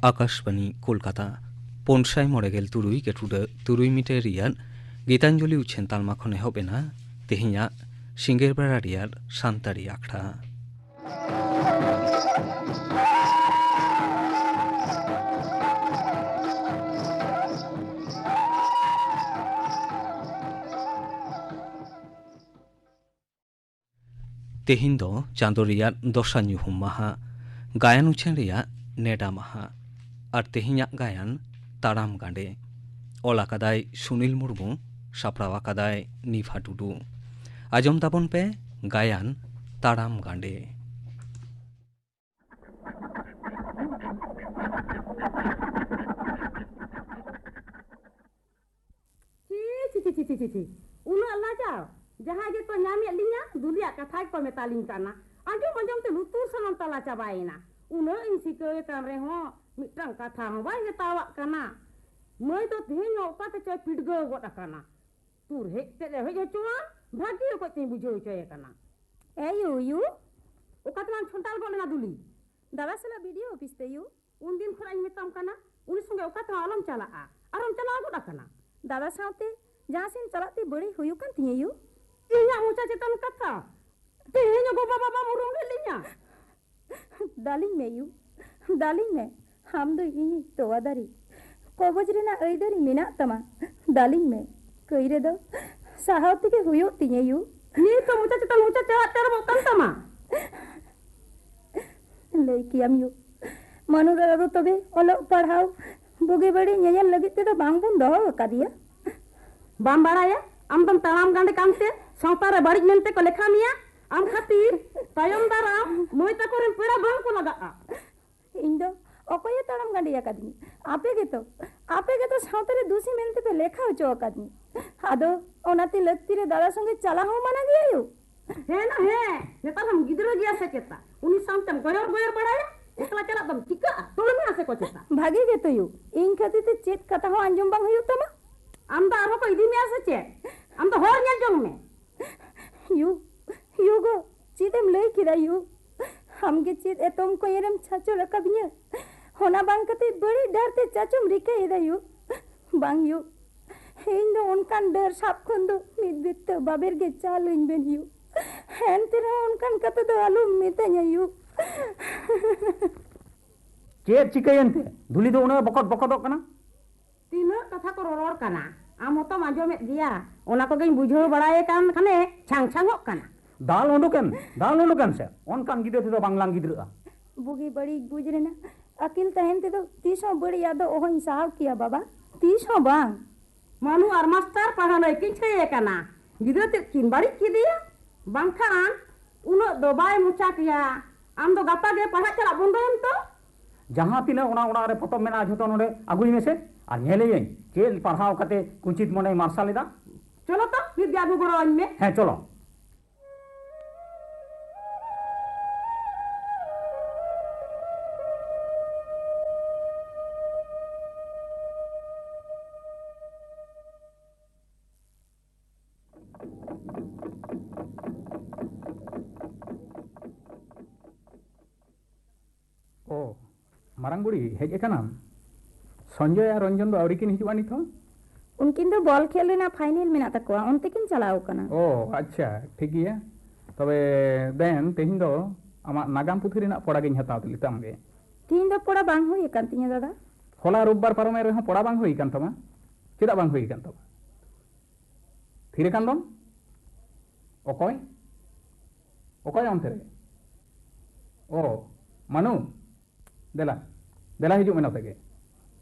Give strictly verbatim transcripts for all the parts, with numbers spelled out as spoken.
ᱟᱠᱟᱥᱵᱟᱱᱤ ᱠᱳᱞᱠᱟᱛᱟ, ᱯᱩᱱ ᱥᱟᱭ ᱢᱚᱬᱮ ᱜᱮᱞ ᱛᱩᱨᱩᱭ ᱜᱮᱴᱩᱰᱟᱹ ᱛᱩᱨᱩᱭ ᱢᱤᱴᱟᱨ ᱨᱮᱭᱟᱜ ᱜᱤᱛᱟᱧᱡᱚᱞᱤ ᱩᱪᱷᱟᱹᱱ ᱛᱟᱞᱢᱟ ᱠᱷᱚᱱ ᱮᱦᱚᱵ ᱮᱱᱟ ᱛᱮᱦᱮᱧᱟᱜ ᱥᱤᱸᱜᱟᱹᱲ ᱵᱮᱲᱟ ᱨᱮᱭᱟᱜ ᱥᱟᱱᱛᱟᱲᱤ ᱟᱠᱷᱲᱟ᱾ ᱛᱮᱦᱮᱧ ᱫᱚ ᱪᱟᱸᱫᱚ ᱨᱮᱭᱟᱜ ᱫᱚᱥᱟᱨ ᱧᱩᱦᱩᱢ ᱢᱟᱦᱟ, ᱜᱟᱭᱟᱱ ᱩᱪᱷᱟᱹᱱ ᱨᱮᱭᱟᱜ ᱱᱮᱰᱟ ᱢᱟᱦᱟ᱾ ᱟᱨ ᱛᱮᱦᱮᱧᱟᱜ ᱜᱟᱭᱟᱱ ᱛᱟᱲᱟᱢ ᱜᱟᱸᱰᱮ᱾ ᱚᱞ ᱟᱠᱟᱫᱟᱭ ᱥᱩᱱᱤᱞ ᱢᱩᱨᱢᱩ, ᱥᱟᱯᱲᱟᱣ ᱟᱠᱟᱫᱟᱭ ᱱᱤᱵᱷᱟ ᱴᱩᱰᱩ᱾ ᱟᱸᱡᱚᱢ ᱛᱟᱵᱚᱱ ᱯᱮ ᱜᱟᱭᱟᱱ ᱛᱟᱲᱟᱢ ᱜᱟᱸᱰᱮ᱾ ᱪᱤ, ᱪᱤ, ᱪᱤ, ᱪᱤ, ᱪᱤ, ᱪᱤ, ᱪᱤ᱾ ᱩᱱᱟᱹᱜ ᱞᱟᱡᱟᱣ? ᱡᱟᱦᱟᱸᱭ ᱜᱮᱠᱚ ᱧᱟᱢᱮᱫ ᱞᱤᱧᱟ, ᱫᱩᱞᱤᱭᱟᱜ ᱠᱟᱛᱷᱟ ᱜᱮᱠᱚ ᱢᱮᱛᱟᱞᱤᱧ ᱠᱟᱱᱟ᱾ ᱟᱸᱡᱚᱢ ᱟᱸᱡᱚᱢ ᱛᱮ ᱞᱩᱛᱩᱨ ᱥᱟᱱᱟᱢ ᱛᱟᱞᱟ ᱪᱟᱵᱟᱭᱮᱱᱟ᱾ ᱩᱱᱟᱹᱜ ᱤᱧ ᱥᱤᱠᱟᱹᱣ ᱟᱠᱟᱱ ᱨᱮᱦᱚᱸ ᱢᱤᱫᱴᱟᱝ ᱠᱟᱛᱷᱟ ᱦᱚᱸ ᱵᱟᱭ ᱢᱮᱛᱟᱣᱟᱜ ᱠᱟᱱᱟ᱾ ᱢᱟᱹᱭ ᱫᱚ ᱛᱮᱦᱮᱧ ᱦᱚᱸ ᱚᱠᱟ ᱛᱮᱪᱚᱭ ᱯᱤᱰᱜᱟᱹᱣ ᱜᱚᱫ ᱟᱠᱟᱱᱟ᱾ ᱛᱩᱨ ᱦᱮᱡ ᱛᱮᱫ ᱮ ᱦᱮᱡ ᱦᱚᱪᱚᱣᱟᱱ, ᱵᱷᱟᱹᱜᱤ ᱚᱠᱚᱡ ᱛᱤᱧ ᱵᱩᱡᱷᱟᱹᱣ ᱦᱚᱪᱚᱭᱮ ᱠᱟᱱᱟ᱾ ᱮ ᱭᱩ, ᱭᱩ᱾ ᱚᱠᱟ ᱛᱮᱞᱟᱝ ᱪᱷᱚᱱᱴᱟᱞ ᱜᱚᱫ ᱞᱮᱱᱟ ᱫᱩᱞᱤ? ᱫᱟᱫᱟ ᱥᱟᱞᱟᱜ ᱵᱤ ᱰᱤ ᱳ ᱚᱯᱷᱤᱥ ᱛᱮ ᱭᱩ᱾ ᱩᱱᱫᱤᱱ ᱠᱷᱚᱱᱟᱜ ᱤᱧ ᱢᱮᱛᱟᱢ ᱠᱟᱱᱟ, ᱩᱱᱤ ᱥᱚᱸᱜᱮ ᱚᱠᱟ ᱛᱮᱦᱚᱸ ᱟᱞᱚᱢ ᱪᱟᱞᱟᱜᱼᱟ᱾ ᱟᱨᱦᱚᱢ ᱪᱟᱞᱟᱣ ᱜᱚᱫ ᱟᱠᱟᱱᱟ᱾ ᱫᱟᱫᱟ ᱥᱟᱶᱛᱮ ᱡᱟᱦᱟᱸ ᱥᱮᱫ ᱪᱟᱞᱟᱜ ᱛᱮ ᱵᱟᱹᱲᱤᱡ ᱦᱩᱭᱩᱜ ᱠᱟᱱ ᱛᱤᱧᱟᱹ ᱭᱩ᱾ ᱤᱧᱟᱜ ᱢᱚᱪᱟ ᱪᱮᱛᱟᱱ ᱠᱟᱛᱷᱟ, ᱛᱮᱦᱮᱧ ᱜᱚ ᱵᱟᱵᱟ ᱵᱟᱢ ᱩᱨᱩᱢ ᱞᱮᱫ ᱞᱤᱧᱟ᱾ ᱫᱟᱞᱤᱧ ᱢᱮ ᱭᱩ, ᱫᱟᱞᱤᱧ ᱢᱮ᱾ ᱟᱢ ᱫᱚ ᱤᱧᱤᱡ ᱛᱚᱣᱟ ᱫᱟᱨᱮ, ᱠᱚᱵᱚᱡ ᱨᱮᱱᱟᱜ ᱟᱹᱭᱫᱟᱹᱨᱤ ᱢᱮᱱᱟᱜ ᱛᱟᱢᱟ᱾ ᱫᱟᱞᱤᱧ ᱢᱮ, ᱠᱟᱹᱭ ᱨᱮᱫᱚ ᱥᱟᱦᱟᱣ ᱛᱮᱜᱮ ᱦᱩᱭᱩᱜ ᱛᱤᱧᱟᱹ ᱭᱩ᱾ ᱱᱤᱛ ᱦᱚᱸ ᱢᱚᱪᱟ ᱪᱮᱛᱟᱱ ᱢᱚᱪᱟ ᱪᱮᱨᱟᱜ ᱛᱮᱨᱚᱵᱚᱜ ᱠᱟᱱ ᱛᱟᱢᱟ᱾ ᱞᱟᱹᱭ ᱠᱮᱭᱟᱢ ᱭᱩ, ᱢᱟᱹᱱᱩ ᱫᱟᱫᱟ ᱫᱚ ᱛᱚᱵᱮ ᱚᱞᱚᱜ ᱯᱟᱲᱦᱟᱣ ᱵᱩᱜᱤ ᱵᱟᱹᱲᱤᱡ ᱧᱮᱧᱮᱞ ᱞᱟᱹᱜᱤᱫ ᱛᱮᱫᱚ ᱵᱟᱝ ᱵᱚᱱ ᱫᱚᱦᱚ ᱟᱠᱟᱫᱮᱭᱟ᱾ ᱵᱟᱢ ᱵᱟᱲᱟᱭᱟ? ᱟᱢ ᱫᱚᱢ ᱛᱟᱲᱟᱢ ᱜᱟᱸᱰᱮ ᱠᱟᱱᱛᱮ ᱥᱟᱶᱛᱟ ᱨᱮ ᱵᱟᱹᱲᱤᱡ ᱢᱮᱱᱛᱮ ᱠᱚ ᱞᱮᱠᱷᱟ ᱢᱮᱭᱟ᱾ ᱟᱢ ᱠᱷᱟᱹᱛᱤᱨ ᱛᱟᱭᱚᱢ ᱫᱟᱨᱟᱢ ᱢᱟᱹᱭ ᱛᱟᱠᱚ ᱨᱮᱱ ᱯᱮᱲᱟ ᱵᱟᱝ ᱠᱚ ᱞᱟᱜᱟᱜᱼᱟ᱾ ᱤᱧ ᱫᱚ ᱚᱠᱚᱭᱮ ᱛᱟᱲᱟᱢ ᱜᱟᱸᱰᱮ ᱟᱠᱟᱫᱤᱧᱟ? ᱟᱯᱮ ᱜᱮᱛᱚ, ᱟᱯᱮ ᱜᱮᱛᱚ ᱥᱟᱶᱛᱟ ᱨᱮ ᱫᱩᱥᱤ ᱢᱮᱱᱛᱮ ᱯᱮ ᱞᱮᱠᱷᱟ ᱦᱚᱪᱚ ᱟᱠᱟᱫᱤᱧᱟ᱾ ᱟᱫᱚ ᱚᱱᱟᱛᱮ ᱞᱟᱹᱠᱛᱤ ᱨᱮ ᱫᱟᱫᱟ ᱥᱚᱸᱜᱮ ᱪᱟᱞᱟᱣ ᱦᱚᱸ ᱢᱟᱱᱟ ᱜᱮᱭᱟ ᱭᱳ᱾ ᱦᱮᱸ ᱱᱟ ᱦᱮᱸ, ᱱᱮᱛᱟᱨ ᱦᱚᱸᱢ ᱜᱤᱫᱽᱨᱟᱹ ᱜᱮᱭᱟ ᱥᱮ ᱪᱮᱛᱟ? ᱩᱱᱤ ᱥᱟᱶᱛᱮᱢ ᱜᱚᱭᱚᱨ ᱜᱚᱭᱚᱨ ᱵᱟᱲᱟᱭᱟ? ᱮᱠᱞᱟ ᱪᱟᱞᱟᱜ ᱫᱚᱢ ᱪᱤᱠᱟᱹᱜᱼᱟ? ᱛᱚᱞ ᱢᱮᱭᱟ ᱥᱮ ᱠᱚ ᱪᱮᱛᱟ? ᱵᱷᱟᱜᱮ ᱜᱮᱛᱚ ᱭᱳ, ᱤᱧ ᱠᱷᱟᱹᱛᱤᱨ ᱛᱮ ᱪᱮᱫ ᱠᱟᱛᱷᱟ ᱦᱚᱸ ᱟᱸᱡᱚᱢ ᱵᱟᱝ ᱦᱩᱭᱩᱜ ᱛᱟᱢᱟ᱾ ᱟᱢ ᱫᱚ ᱟᱨᱦᱚᱸ ᱠᱚ ᱤᱫᱤ ᱢᱮᱭᱟ ᱥᱮ ᱪᱮᱫ? ᱟᱢ ᱫᱚ ᱦᱚᱲ ᱧᱮᱞ ᱡᱚᱝ ᱢᱮ᱾ ᱭᱩ, ᱭᱩ ᱜᱚ, ᱪᱮᱫ ᱮᱢ ᱞᱟᱹᱭ ᱠᱮᱫᱟ ᱭᱩ? ᱟᱢ ᱜᱮ ᱪᱮᱫ ᱮᱛᱚᱢ ᱠᱚᱭᱮᱨᱮᱢ ᱪᱷᱟᱪᱚᱞ ᱟᱠᱟᱫᱤᱧᱟ? ᱚᱱᱟ ᱵᱟᱝ ᱠᱟᱛᱮ ᱵᱟᱹᱲᱤᱡ ᱰᱟᱦᱟᱨ ᱛᱮ ᱪᱟᱪᱚᱢ ᱨᱤᱠᱟᱹᱭᱮᱫᱟ ᱭᱩ᱾ ᱵᱟᱝ ᱭᱩ, ᱤᱧ ᱫᱚ ᱚᱱᱠᱟᱱ ᱰᱟᱹᱨ ᱥᱟᱵ ᱠᱷᱚᱱ ᱫᱚ ᱢᱤᱫ ᱵᱤᱛᱟᱹ ᱵᱟᱵᱮᱨ ᱜᱮ ᱪᱟᱞ ᱟᱹᱧ ᱵᱮᱱ ᱭᱩ᱾ ᱮᱱᱛᱮ ᱨᱮᱦᱚᱸ ᱚᱱᱠᱟᱱ ᱠᱟᱛᱷᱟ ᱫᱚ ᱟᱞᱚᱢ ᱢᱮᱛᱟᱹᱧᱟ ᱭᱩ᱾ ᱪᱮᱫ ᱪᱤᱠᱟᱹᱭᱮᱱ ᱛᱮ ᱫᱷᱩᱞᱤ ᱫᱚ ᱩᱱᱟᱹᱜ ᱵᱚᱠᱚᱫ ᱵᱚᱠᱚᱫᱚᱜ ᱠᱟᱱᱟ? ᱛᱤᱱᱟᱹᱜ ᱠᱟᱛᱷᱟ ᱠᱚ ᱨᱚᱨᱚᱲ ᱠᱟᱱᱟ, ᱟᱢ ᱦᱚᱸᱛᱚᱢ ᱟᱸᱡᱚᱢᱮᱫ ᱜᱮᱭᱟ᱾ ᱚᱱᱟ ᱠᱚᱜᱮᱧ ᱵᱩᱡᱷᱟᱹᱣ ᱵᱟᱲᱟᱭᱮ ᱠᱟᱱ ᱠᱷᱟᱱᱮ ᱪᱷᱟᱝ ᱪᱷᱟᱝᱚᱜ ᱠᱟᱱᱟ᱾ ᱫᱟᱞ ᱩᱰᱩᱠᱮᱢ, ᱫᱟᱞ ᱩᱰᱩᱠᱮᱢ ᱥᱮ, ᱚᱱᱠᱟᱱ ᱜᱤᱫᱽᱨᱟᱹ ᱛᱮᱫᱚ ᱵᱟᱝᱞᱟᱝ ᱜᱤᱫᱽᱨᱟᱹᱜᱼᱟ᱾ ᱵᱩᱜᱤ ᱵᱟᱹᱲᱤᱡ ᱵᱩᱡᱽ ᱨᱮᱱᱟᱜ ᱟᱹᱠᱤᱞ ᱛᱟᱦᱮᱱ ᱛᱮᱫᱚ ᱛᱤᱥ ᱦᱚᱸ ᱵᱟᱹᱲᱤᱡᱟᱜ ᱫᱚ ᱚᱦᱚᱧ ᱥᱟᱦᱟᱣ ᱠᱮᱭᱟ ᱵᱟᱵᱟ, ᱛᱤᱥ ᱦᱚᱸ ᱵᱟᱝ᱾ ᱢᱟᱱᱩ ᱟᱨ ᱢᱟᱥᱴᱟᱨ ᱯᱟᱲᱦᱟᱣ ᱞᱟᱹᱭ ᱠᱤᱱ ᱪᱷᱟᱹᱭ ᱠᱟᱱᱟ, ᱜᱤᱫᱽᱨᱟᱹ ᱛᱮᱫ ᱠᱤᱱ ᱵᱟᱹᱲᱤᱡ ᱠᱮᱫᱮᱭᱟ᱾ ᱵᱟᱝᱠᱷᱟᱱ ᱩᱱᱟᱹᱜ ᱫᱚ ᱵᱟᱭ ᱢᱚᱪᱟ ᱠᱮᱭᱟ᱾ ᱟᱢ ᱫᱚ ᱜᱟᱯᱟ ᱜᱮ ᱯᱟᱲᱦᱟᱜ ᱪᱟᱞᱟᱜ ᱵᱚᱱᱫᱚᱭᱮᱢ ᱛᱚ᱾ ᱡᱟᱦᱟᱸ ᱛᱤᱱᱟᱹᱜ ᱚᱱᱟ ᱚᱲᱟᱜ ᱨᱮ ᱯᱚᱛᱚᱵ ᱢᱮᱱᱟᱜᱼᱟ, ᱡᱷᱚᱛᱚ ᱱᱚᱰᱮ ᱟᱹᱜᱩᱭ ᱢᱮᱥᱮ, ᱟᱨ ᱧᱮᱞᱮᱭᱟᱹᱧ ᱪᱮᱫ ᱯᱟᱲᱦᱟᱣ ᱠᱟᱛᱮ ᱠᱩᱪᱤᱛ ᱢᱚᱱᱮᱭ ᱢᱟᱨᱥᱟᱞ ᱮᱫᱟ᱾ ᱪᱚᱞᱚ ᱛᱚ, ᱢᱤᱫ ᱜᱮ ᱟᱹᱜᱩ ᱜᱚᱲᱚ ᱟᱹᱧ ᱢᱮ᱾ ᱦᱮᱸ, ᱪᱚᱞᱚ᱾ ᱚ, ᱢᱟᱨᱟᱝ ᱵᱩᱲᱦᱤ, ᱦᱮᱡ ᱟᱠᱟᱱᱟᱢ? ᱥᱚᱧᱡᱚᱭ ᱟᱨ ᱨᱚᱧᱡᱚᱱ ᱫᱚ ᱟᱹᱣᱨᱤ ᱠᱤᱱ ᱦᱤᱡᱩᱜᱼᱟ ᱱᱤᱛ ᱦᱚᱸ? ᱩᱱᱠᱤᱱ ᱫᱚ ᱵᱚᱞ ᱠᱷᱮᱞ ᱨᱮᱱᱟᱜ ᱯᱷᱟᱭᱱᱮᱞ ᱢᱮᱱᱟᱜ ᱛᱟᱠᱚᱣᱟ, ᱚᱱᱛᱮ ᱠᱤᱱ ᱪᱟᱞᱟᱣ ᱟᱠᱟᱱᱟ᱾ ᱚ, ᱟᱪᱪᱷᱟ, ᱴᱷᱤᱠ ᱜᱮᱭᱟ᱾ ᱛᱚᱵᱮ ᱫᱮᱱ, ᱛᱮᱦᱮᱧ ᱫᱚ ᱟᱢᱟᱜ ᱱᱟᱜᱟᱢ ᱯᱩᱛᱷᱤ ᱨᱮᱱᱟᱜ ᱯᱚᱲᱟ ᱜᱤᱧ ᱦᱟᱛᱟᱣ ᱞᱮᱛᱟᱢ ᱜᱮ᱾ ᱛᱮᱦᱮᱧ ᱫᱚ ᱯᱚᱲᱟ ᱵᱟᱝ ᱦᱩᱭ ᱟᱠᱟᱱ ᱛᱤᱧᱟᱹ, ᱫᱟᱫᱟ᱾ ᱦᱚᱞᱟ ᱨᱳᱵᱵᱟᱨ ᱯᱟᱨᱚᱢᱮᱱ ᱨᱮᱦᱚᱸ ᱯᱚᱲᱟ ᱵᱟᱝ ᱦᱩᱭ ᱟᱠᱟᱱ ᱛᱟᱢᱟ? ᱪᱮᱫᱟᱜ ᱵᱟᱝ ᱦᱩᱭ ᱟᱠᱟᱱ ᱛᱟᱢᱟ? ᱛᱷᱤᱨ ᱟᱠᱟᱱ ᱫᱚᱢ? ᱚᱠᱚᱭ? ᱚᱠᱚᱭ ᱚᱱᱛᱮ ᱨᱮ? ᱚ, ᱢᱟᱱᱩ, ᱫᱮᱞᱟ, ᱫᱮᱞᱟ ᱦᱤᱡᱩᱜ ᱢᱮ ᱱᱚᱛᱮ ᱜᱮ᱾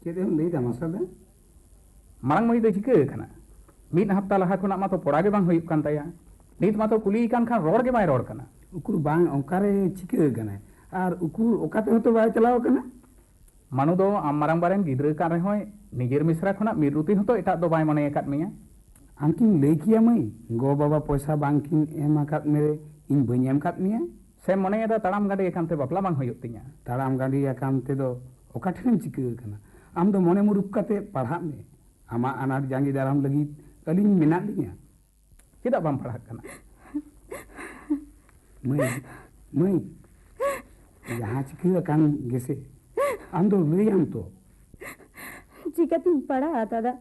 ᱪᱮᱫ ᱮᱢ ᱞᱟᱹᱭᱫᱟ ᱢᱟᱥᱴᱟᱨ ᱫᱟ? ᱢᱟᱨᱟᱝ ᱢᱟᱹᱭ ᱫᱚ ᱪᱤᱠᱟᱹ ᱟᱠᱟᱱᱟ? ᱢᱤᱫ ᱦᱟᱯᱛᱟ ᱞᱟᱦᱟ ᱠᱷᱚᱱᱟᱜ ᱢᱟᱛᱚ ᱯᱚᱲᱟ ᱜᱮ ᱵᱟᱝ ᱦᱩᱭᱩᱜ ᱠᱟᱱ ᱛᱟᱭᱟ᱾ ᱱᱤᱛ ᱢᱟᱛᱚ ᱠᱩᱞᱤᱭᱮ ᱠᱟᱱ ᱠᱷᱟᱱ ᱨᱚᱲ ᱜᱮ ᱵᱟᱭ ᱨᱚᱲ ᱠᱟᱱᱟ᱾ ᱩᱠᱩᱨ ᱵᱟᱝ ᱚᱠᱟᱨᱮ ᱪᱤᱠᱟᱹ ᱟᱠᱟᱱᱟᱭ? ᱟᱨ ᱩᱠᱩᱨ ᱚᱠᱟ ᱛᱮᱦᱚᱸ ᱛᱚ ᱵᱟᱭ ᱪᱟᱞᱟᱣ ᱟᱠᱟᱱᱟ? ᱢᱟᱱᱩ ᱫᱚ ᱟᱢ ᱢᱟᱨᱟᱝᱵᱟ ᱨᱮᱱ ᱜᱤᱫᱽᱨᱟᱹ ᱠᱟᱱ ᱨᱮᱦᱚᱸᱭ, ᱱᱤᱡᱮᱨ ᱢᱤᱥᱨᱟ ᱠᱷᱚᱱᱟᱜ ᱢᱤᱫ ᱨᱩᱛᱤ ᱦᱚᱸᱛᱚ ᱮᱴᱟᱜ ᱫᱚ ᱵᱟᱭ ᱢᱚᱱᱮ ᱟᱠᱟᱫ ᱢᱮᱭᱟ᱾ ᱟᱢ ᱠᱤᱢ ᱞᱟᱹᱭ ᱠᱮᱭᱟ ᱢᱟᱹᱭ, ᱜᱚ ᱵᱟᱵᱟ ᱯᱚᱭᱥᱟ ᱵᱟᱝ ᱠᱤᱱ ᱮᱢ ᱟᱠᱟᱫ ᱢᱮᱨᱮ ᱤᱧ ᱵᱟᱹᱧ ᱮᱢ ᱟᱠᱟᱫ ᱢᱮᱭᱟ? ᱥᱮᱢ ᱢᱚᱱᱮᱭᱮᱫᱟ ᱛᱟᱲᱟᱢ ᱜᱟᱹᱰᱤ ᱟᱠᱟᱱ ᱛᱮ ᱵᱟᱯᱞᱟ ᱵᱟᱝ ᱦᱩᱭᱩᱜ ᱛᱤᱧᱟ? ᱛᱟᱲᱟᱢ ᱜᱟᱹᱰᱤ ᱟᱠᱟᱱ ᱛᱮᱫᱚ ᱚᱠᱟ ᱴᱷᱮᱱᱮᱢ ᱪᱤᱠᱟᱹ ᱟᱠᱟᱱᱟ? ᱟᱢ ᱫᱚ ᱢᱚᱱᱮ ᱢᱩᱨᱩᱠ ᱠᱟᱛᱮ ᱯᱟᱲᱦᱟᱜ ᱢᱮ᱾ ᱟᱢᱟᱜ ᱟᱱᱟᱴ ᱡᱟᱸᱜᱮ ᱫᱟᱨᱟᱢ ᱞᱟᱹᱜᱤᱫ ᱟᱹᱞᱤᱧ ᱢᱮᱱᱟᱜ ᱞᱤᱧᱟ᱾ ᱪᱮᱫᱟᱜ ᱵᱟᱢ ᱯᱟᱲᱦᱟᱜ ᱠᱟᱱᱟ? ᱢᱟᱹᱭ, ᱢᱟᱹᱭ, ᱡᱟᱦᱟᱸ ᱪᱤᱠᱟᱹ ᱟᱠᱟᱱ ᱜᱮᱥᱮ, ᱟᱢ ᱫᱚ ᱞᱟᱹᱭᱟᱢ ᱛᱚ᱾ ᱪᱤᱠᱟᱹᱛᱤᱧ ᱯᱟᱲᱦᱟᱜᱼᱟ, ᱫᱟᱫᱟ?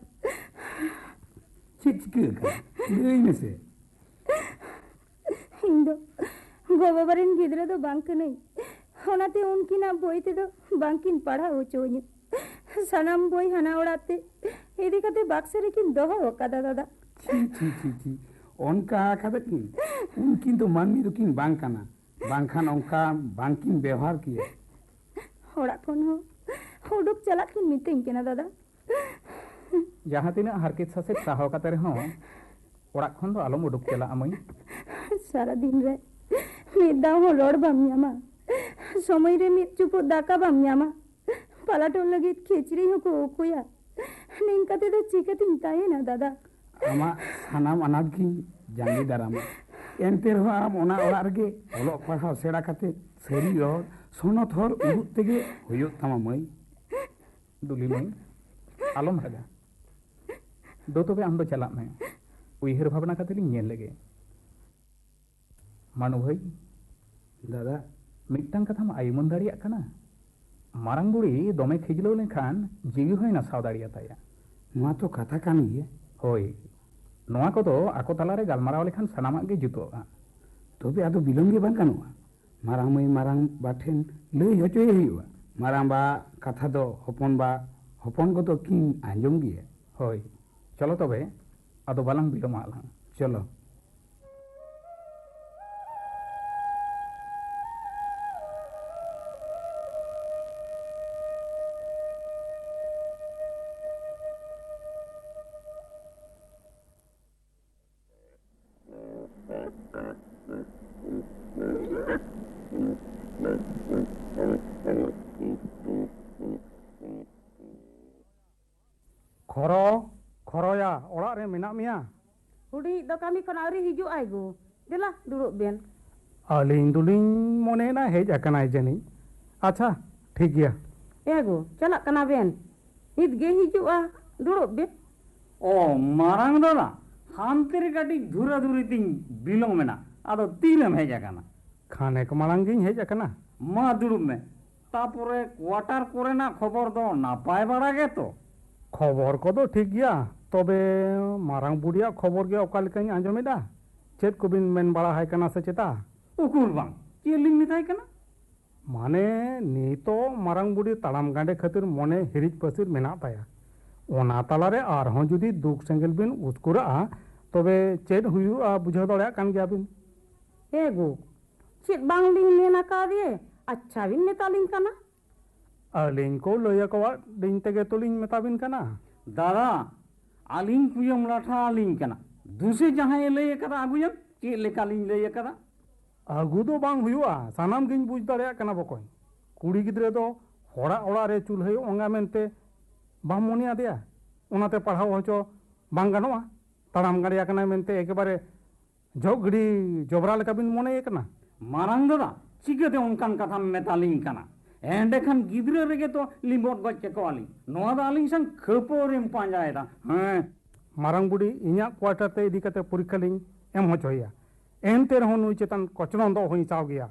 ᱪᱮᱫ ᱪᱤᱠᱟᱹ ᱟᱠᱟᱱᱟ? ᱞᱟᱹᱭ ᱢᱮᱥᱮ᱾ ᱤᱧ ᱫᱚ ᱜᱚ-ᱵᱟᱵᱟ ᱨᱮᱱ ᱜᱤᱫᱽᱨᱟᱹ ᱫᱚ ᱵᱟᱝ ᱠᱟᱹᱱᱟᱹᱧ, ᱚᱱᱟᱛᱮ ᱩᱱᱠᱤᱱᱟᱜ ᱵᱳᱭ ᱛᱮᱫᱚ ᱵᱟᱝᱠᱤᱱ ᱯᱟᱲᱦᱟᱣ ᱦᱚᱪᱚᱣᱟᱹᱧᱟ᱾ ᱥᱟᱱᱟᱢ ᱵᱳᱭ ᱦᱟᱱᱟ ᱚᱲᱟᱜ ᱛᱮ ᱤᱫᱤ ᱠᱟᱛᱮ ᱵᱟᱠᱥᱚ ᱨᱮᱠᱤᱱ ᱫᱚᱦᱚ ᱟᱠᱟᱫᱟ, ᱫᱟᱫᱟ᱾ ᱪᱷᱤ, ᱪᱷᱤ, ᱪᱷᱤ, ᱪᱷᱤ᱾ ᱚᱱᱠᱟ ᱟᱠᱟᱫᱟ ᱠᱤᱱ? ᱩᱱᱠᱤᱱ ᱫᱚ ᱢᱟᱹᱱᱢᱤ ᱫᱚᱠᱤᱱ ᱵᱟᱝ ᱠᱟᱱᱟ, ᱵᱟᱝᱠᱷᱟᱱ ᱚᱱᱠᱟ ᱵᱟᱝᱠᱤᱱ ᱵᱮᱣᱦᱟᱨ ᱠᱮᱭᱟ᱾ ᱚᱲᱟᱜ ᱠᱷᱚᱱ ᱦᱚᱸ ᱩᱰᱩᱠ ᱪᱟᱞᱟᱜ ᱠᱤᱱ ᱢᱤᱛᱟᱹᱧ ᱠᱟᱱᱟ, ᱫᱟᱫᱟ᱾ ᱡᱟᱦᱟᱸ ᱛᱤᱱᱟᱹᱜ ᱦᱟᱨᱠᱮᱛ ᱥᱟᱥᱮᱛ ᱥᱟᱦᱟᱣ ᱠᱟᱛᱮ ᱨᱮᱦᱚᱸ ᱚᱲᱟᱜ ᱠᱷᱚᱱ ᱫᱚ ᱟᱞᱚᱢ ᱩᱰᱩᱠ ᱪᱟᱞᱟᱜᱼᱟ, ᱢᱟᱹᱭ᱾ ᱥᱟᱨᱟ ᱫᱤᱱ ᱨᱮ ᱢᱤᱫ ᱫᱷᱟᱣ ᱦᱚᱸ ᱨᱚᱲ ᱵᱟᱢ ᱧᱟᱢᱟ, ᱥᱚᱢᱚᱭ ᱨᱮ ᱢᱤᱫ ᱪᱩᱯᱩᱫ ᱫᱟᱠᱟ ᱵᱟᱢ ᱧᱟᱢᱟ, ᱯᱟᱞᱟᱴᱚᱜ ᱞᱟᱹᱜᱤᱫ ᱠᱤᱪᱨᱤᱡ ᱦᱚᱸᱠᱚ ᱩᱠᱩᱭᱟ᱾ ᱱᱤᱝᱠᱟ ᱛᱮᱫᱚ ᱪᱤᱠᱟᱹᱛᱤᱧ ᱛᱟᱦᱮᱱᱟ, ᱫᱟᱫᱟ? ᱟᱢᱟᱜ ᱥᱟᱱᱟᱢ ᱟᱱᱟᱴ ᱜᱤᱧ ᱡᱟᱸᱜᱮ ᱫᱟᱨᱟᱢᱟ᱾ ᱮᱱᱛᱮ ᱨᱮᱦᱚᱸ ᱟᱢ ᱚᱱᱟ ᱚᱲᱟᱜ ᱨᱮᱜᱮ ᱚᱞᱚᱜ ᱯᱟᱲᱦᱟᱣ ᱥᱮᱬᱟ ᱠᱟᱛᱮ ᱥᱟᱹᱨᱤ ᱨᱚᱲ, ᱥᱚᱱᱚᱛ ᱦᱚᱨ ᱩᱫᱩᱜ ᱛᱮᱜᱮ ᱦᱩᱭᱩᱜ ᱛᱟᱢᱟ, ᱢᱟᱹᱭ᱾ ᱫᱩᱞᱤ ᱢᱟᱹᱭ, ᱟᱞᱚᱢ ᱨᱟᱜᱟ᱾ ᱫᱩ, ᱛᱚᱵᱮ ᱟᱢ ᱫᱚ ᱪᱟᱞᱟᱜ ᱢᱮ᱾ ᱩᱭᱦᱟᱹᱨ ᱵᱷᱟᱵᱽᱱᱟ ᱠᱟᱛᱮ ᱞᱤᱧ ᱧᱮᱞ ᱞᱮᱜᱮ᱾ ᱢᱟᱱᱩ ᱵᱷᱟᱹᱭ, ᱫᱟᱫᱟ᱾ ᱢᱤᱫᱴᱟᱝ ᱠᱟᱛᱷᱟᱢ ᱟᱭᱩᱢᱟᱹᱱ ᱫᱟᱲᱮᱭᱟᱜ ᱠᱟᱱᱟ? ᱢᱟᱨᱟᱝ ᱵᱩᱲᱦᱤ ᱫᱚᱢᱮ ᱠᱷᱤᱡᱞᱟᱹᱣ ᱞᱮᱱᱠᱷᱟᱱ ᱡᱤᱣᱤ ᱦᱚᱸᱭ ᱱᱟᱥᱟᱣ ᱫᱟᱲᱮᱭᱟᱛᱟᱭᱟ᱾ ᱱᱚᱣᱟ ᱛᱚ ᱠᱟᱛᱷᱟ ᱠᱟᱱ ᱜᱮᱭᱟ᱾ ᱦᱳᱭ, ᱱᱚᱣᱟ ᱠᱚᱫᱚ ᱟᱠᱚ ᱛᱟᱞᱟᱨᱮ ᱜᱟᱞᱢᱟᱨᱟᱣ ᱞᱮᱠᱷᱟᱱ ᱥᱟᱱᱟᱢᱟᱜ ᱜᱮ ᱡᱩᱛᱩᱜᱼᱟ᱾ ᱛᱚᱵᱮ ᱟᱫᱚ ᱵᱤᱞᱚᱢ ᱜᱮ ᱵᱟᱝ ᱜᱟᱱᱚᱜᱼᱟ᱾ ᱢᱟᱨᱟᱝ ᱢᱟᱹᱭ ᱢᱟᱨᱟᱝ ᱵᱟ ᱴᱷᱮᱱ ᱞᱟᱹᱭ ᱦᱚᱪᱚᱭᱮ ᱦᱩᱭᱩᱜᱼᱟ᱾ ᱢᱟᱨᱟᱝ ᱵᱟ ᱠᱟᱛᱷᱟ ᱫᱚ ᱦᱚᱯᱚᱱ ᱵᱟ, ᱦᱚᱯᱚᱱ ᱜᱚ ᱫᱚ ᱠᱤᱱ ᱟᱸᱡᱚᱢ ᱜᱮᱭᱟ᱾ ᱦᱳᱭ, ᱪᱚᱞᱚ ᱛᱚᱵᱮ, ᱟᱫᱚ ᱵᱟᱞᱟᱝ ᱵᱤᱞᱚᱢᱟ ᱟᱞᱟᱝ᱾ ᱪᱚᱞᱚ᱾ ᱠᱷᱚᱨᱚ, ᱠᱷᱚᱨᱚᱭᱟ, ᱚᱲᱟᱜ ᱨᱮ ᱢᱮᱱᱟᱜ ᱢᱮᱭᱟ? ᱦᱩᱰᱤᱧᱤᱡ ᱫᱚ ᱠᱟᱹᱢᱤ ᱠᱷᱚᱱ ᱟᱹᱣᱨᱤ ᱦᱤᱡᱩᱜ ᱟᱭ ᱜᱳ᱾ ᱫᱮᱞᱟ, ᱫᱩᱲᱩᱵ ᱵᱮᱱ᱾ ᱟᱹᱞᱤᱧ ᱫᱚᱞᱤᱧ ᱢᱚᱱᱮᱭᱮᱫᱟ ᱦᱮᱡ ᱟᱠᱟᱱᱟᱭ ᱡᱟᱹᱱᱤᱡ᱾ ᱟᱪᱪᱷᱟ, ᱴᱷᱤᱠ ᱜᱮᱭᱟ᱾ ᱮ ᱜᱳ, ᱪᱟᱞᱟᱜ ᱠᱟᱱᱟ ᱵᱮᱱ? ᱱᱤᱛ ᱜᱮ ᱦᱤᱡᱩᱜᱼᱟ, ᱫᱩᱲᱩᱵ ᱵᱮᱱ᱾ ᱚ, ᱢᱟᱨᱟᱝ ᱫᱟᱫᱟ, ᱦᱟᱱᱛᱮ ᱨᱮ ᱠᱟᱹᱴᱤᱡ ᱫᱷᱩᱨᱟᱹ ᱫᱷᱩᱨᱤ ᱛᱤᱧ ᱵᱤᱞᱚᱢ ᱮᱱᱟ᱾ ᱟᱫᱚ ᱛᱤᱨᱮᱢ ᱦᱮᱡ ᱟᱠᱟᱱᱟ? ᱠᱷᱟᱱᱮᱠ ᱢᱟᱲᱟᱝ ᱜᱤᱧ ᱦᱮᱡ ᱟᱠᱟᱱᱟ᱾ ᱢᱟ, ᱫᱩᱲᱩᱵ ᱢᱮ᱾ ᱛᱟᱯᱚᱨᱮ ᱠᱳᱣᱟᱴᱟᱨ ᱠᱚᱨᱮᱱᱟᱜ ᱠᱷᱚᱵᱚᱨ ᱫᱚ ᱱᱟᱯᱟᱭ ᱵᱟᱲᱟ ᱜᱮᱛᱚ? ᱠᱷᱚᱵᱚᱨ ᱠᱚᱫᱚ ᱴᱷᱤᱠ ᱜᱮᱭᱟ, ᱛᱚᱵᱮ ᱢᱟᱨᱟᱝ ᱵᱩᱰᱤᱭᱟᱜ ᱠᱷᱚᱵᱚᱨ ᱜᱮ ᱚᱠᱟ ᱞᱮᱠᱟᱧ ᱟᱸᱡᱚᱢᱮᱫᱟ᱾ ᱪᱮᱫ ᱠᱚᱵᱤᱱ ᱢᱮᱱ ᱵᱟᱲᱟ ᱦᱟᱭ ᱠᱟᱱᱟ ᱥᱮ ᱪᱮᱛᱟ? ᱩᱠᱩᱨ ᱵᱟᱝ, ᱪᱮᱫ ᱞᱤᱧ ᱢᱮᱛᱟᱭ ᱠᱟᱱᱟ? ᱢᱟᱱᱮ, ᱱᱤᱛᱚᱜ ᱢᱟᱨᱟᱝ ᱵᱩᱰᱤ ᱛᱟᱲᱟᱢ ᱜᱟᱸᱰᱮ ᱠᱷᱟᱹᱛᱤᱨ ᱢᱚᱱᱮ ᱦᱤᱨᱤᱡ ᱯᱟᱹᱥᱤᱨ ᱢᱮᱱᱟᱜ ᱛᱟᱭᱟ᱾ ᱚᱱᱟ ᱛᱟᱞᱟᱨᱮ ᱟᱨᱦᱚᱸ ᱡᱩᱫᱤ ᱫᱩᱠ ᱥᱮᱸᱜᱮᱞ ᱵᱤᱱ ᱩᱥᱠᱩᱨᱟᱜᱼᱟ, ᱛᱚᱵᱮ ᱪᱮᱫ ᱦᱩᱭᱩᱜᱼᱟ ᱵᱩᱡᱷᱟᱹᱣ ᱫᱟᱲᱮᱭᱟᱜ ᱠᱟᱱ ᱜᱮᱭᱟᱵᱤᱱ᱾ ᱮ ᱜᱳ, ᱪᱮᱫ ᱵᱟᱝᱞᱤᱧ ᱢᱮᱱ ᱟᱠᱟᱫᱮ? ᱟᱪᱪᱷᱟ ᱵᱤᱱ ᱢᱮᱛᱟᱞᱤᱧ ᱠᱟᱱᱟ᱾ ᱟᱹᱞᱤᱧ ᱠᱚ ᱞᱟᱹᱭ ᱟᱠᱟᱫ ᱞᱤᱧ ᱛᱮᱜᱮ ᱛᱚᱞᱤᱧ ᱢᱮᱛᱟ ᱵᱤᱱ ᱠᱟᱱᱟ᱾ ᱫᱟᱫᱟ, ᱟᱹᱞᱤᱧ ᱠᱩᱭᱟᱹᱢ ᱞᱟᱴᱷᱟ ᱟᱹᱞᱤᱧ ᱠᱟᱱᱟ᱾ ᱫᱩᱥᱮ ᱡᱟᱦᱟᱸᱭᱮ ᱞᱟᱹᱭ ᱟᱠᱟᱫᱟ ᱟᱹᱜᱩᱭᱮᱢ, ᱪᱮᱫ ᱞᱮᱠᱟᱞᱤᱧ ᱞᱟᱹᱭ ᱟᱠᱟᱫᱟ? ᱟᱹᱜᱩ ᱫᱚ ᱵᱟᱝ ᱦᱩᱭᱩᱜᱼᱟ, ᱥᱟᱱᱟᱢ ᱜᱤᱧ ᱵᱩᱡᱽ ᱫᱟᱲᱮᱭᱟᱜ ᱠᱟᱱᱟ ᱵᱚᱠᱚᱧ᱾ ᱠᱩᱲᱤ ᱜᱤᱫᱽᱨᱟᱹ ᱫᱚ ᱦᱚᱲᱟᱜ ᱚᱲᱟᱜ ᱨᱮ ᱪᱩᱞᱦᱟᱹᱭ ᱚᱝᱟ ᱢᱮᱱᱛᱮ ᱵᱟᱢ ᱢᱚᱱᱮ ᱟᱫᱮᱭᱟ, ᱚᱱᱟᱛᱮ ᱯᱟᱲᱦᱟᱣ ᱦᱚᱪᱚ ᱵᱟᱝ ᱜᱟᱱᱚᱜᱼᱟ᱾ ᱛᱟᱲᱟᱢ ᱜᱟᱸᱰᱮ ᱟᱠᱟᱱᱟᱭ ᱢᱮᱱᱛᱮ ᱮᱠᱮᱵᱟᱨᱮ ᱡᱚᱜ ᱜᱤᱰᱤ ᱡᱚᱵᱽᱨᱟ ᱞᱮᱠᱟ ᱵᱤᱱ ᱢᱚᱱᱮᱭᱮ ᱠᱟᱱᱟ? ᱢᱟᱨᱟᱝ ᱫᱟᱫᱟ, ᱪᱤᱠᱟᱹᱛᱮ ᱚᱱᱠᱟᱱ ᱠᱟᱛᱷᱟᱢ ᱢᱮᱛᱟᱞᱤᱧ ᱠᱟᱱᱟ? ᱮᱸᱰᱮᱠᱷᱟᱱ ᱜᱤᱫᱽᱨᱟᱹ ᱨᱮᱜᱮ ᱛᱚ ᱞᱤᱸᱵᱚᱫ ᱜᱚᱡ ᱠᱮᱠᱚᱣᱟᱞᱤᱧ᱾ ᱱᱚᱣᱟ ᱫᱚ ᱟᱹᱞᱤᱧ ᱥᱟᱝ ᱠᱷᱟᱹᱯᱟᱹᱨᱤᱢ ᱯᱟᱸᱡᱟᱭᱮᱫᱟ? ᱦᱮᱸ᱾ ᱢᱟᱨᱟᱝ ᱵᱩᱰᱷᱤ, ᱤᱧᱟᱜ ᱠᱳᱣᱟᱴᱟᱨ ᱛᱮ ᱤᱫᱤ ᱠᱟᱛᱮ ᱯᱚᱨᱤᱠᱠᱷᱟ ᱞᱤᱧ ᱮᱢ ᱦᱚᱪᱚᱭᱮᱭᱟ, ᱮᱱᱛᱮ ᱨᱮᱦᱚᱸ ᱱᱩᱭ ᱪᱮᱛᱟᱱ ᱠᱚᱪᱞᱚᱱ ᱫᱚ ᱚᱦᱚᱧ ᱥᱟᱵ ᱜᱮᱭᱟ᱾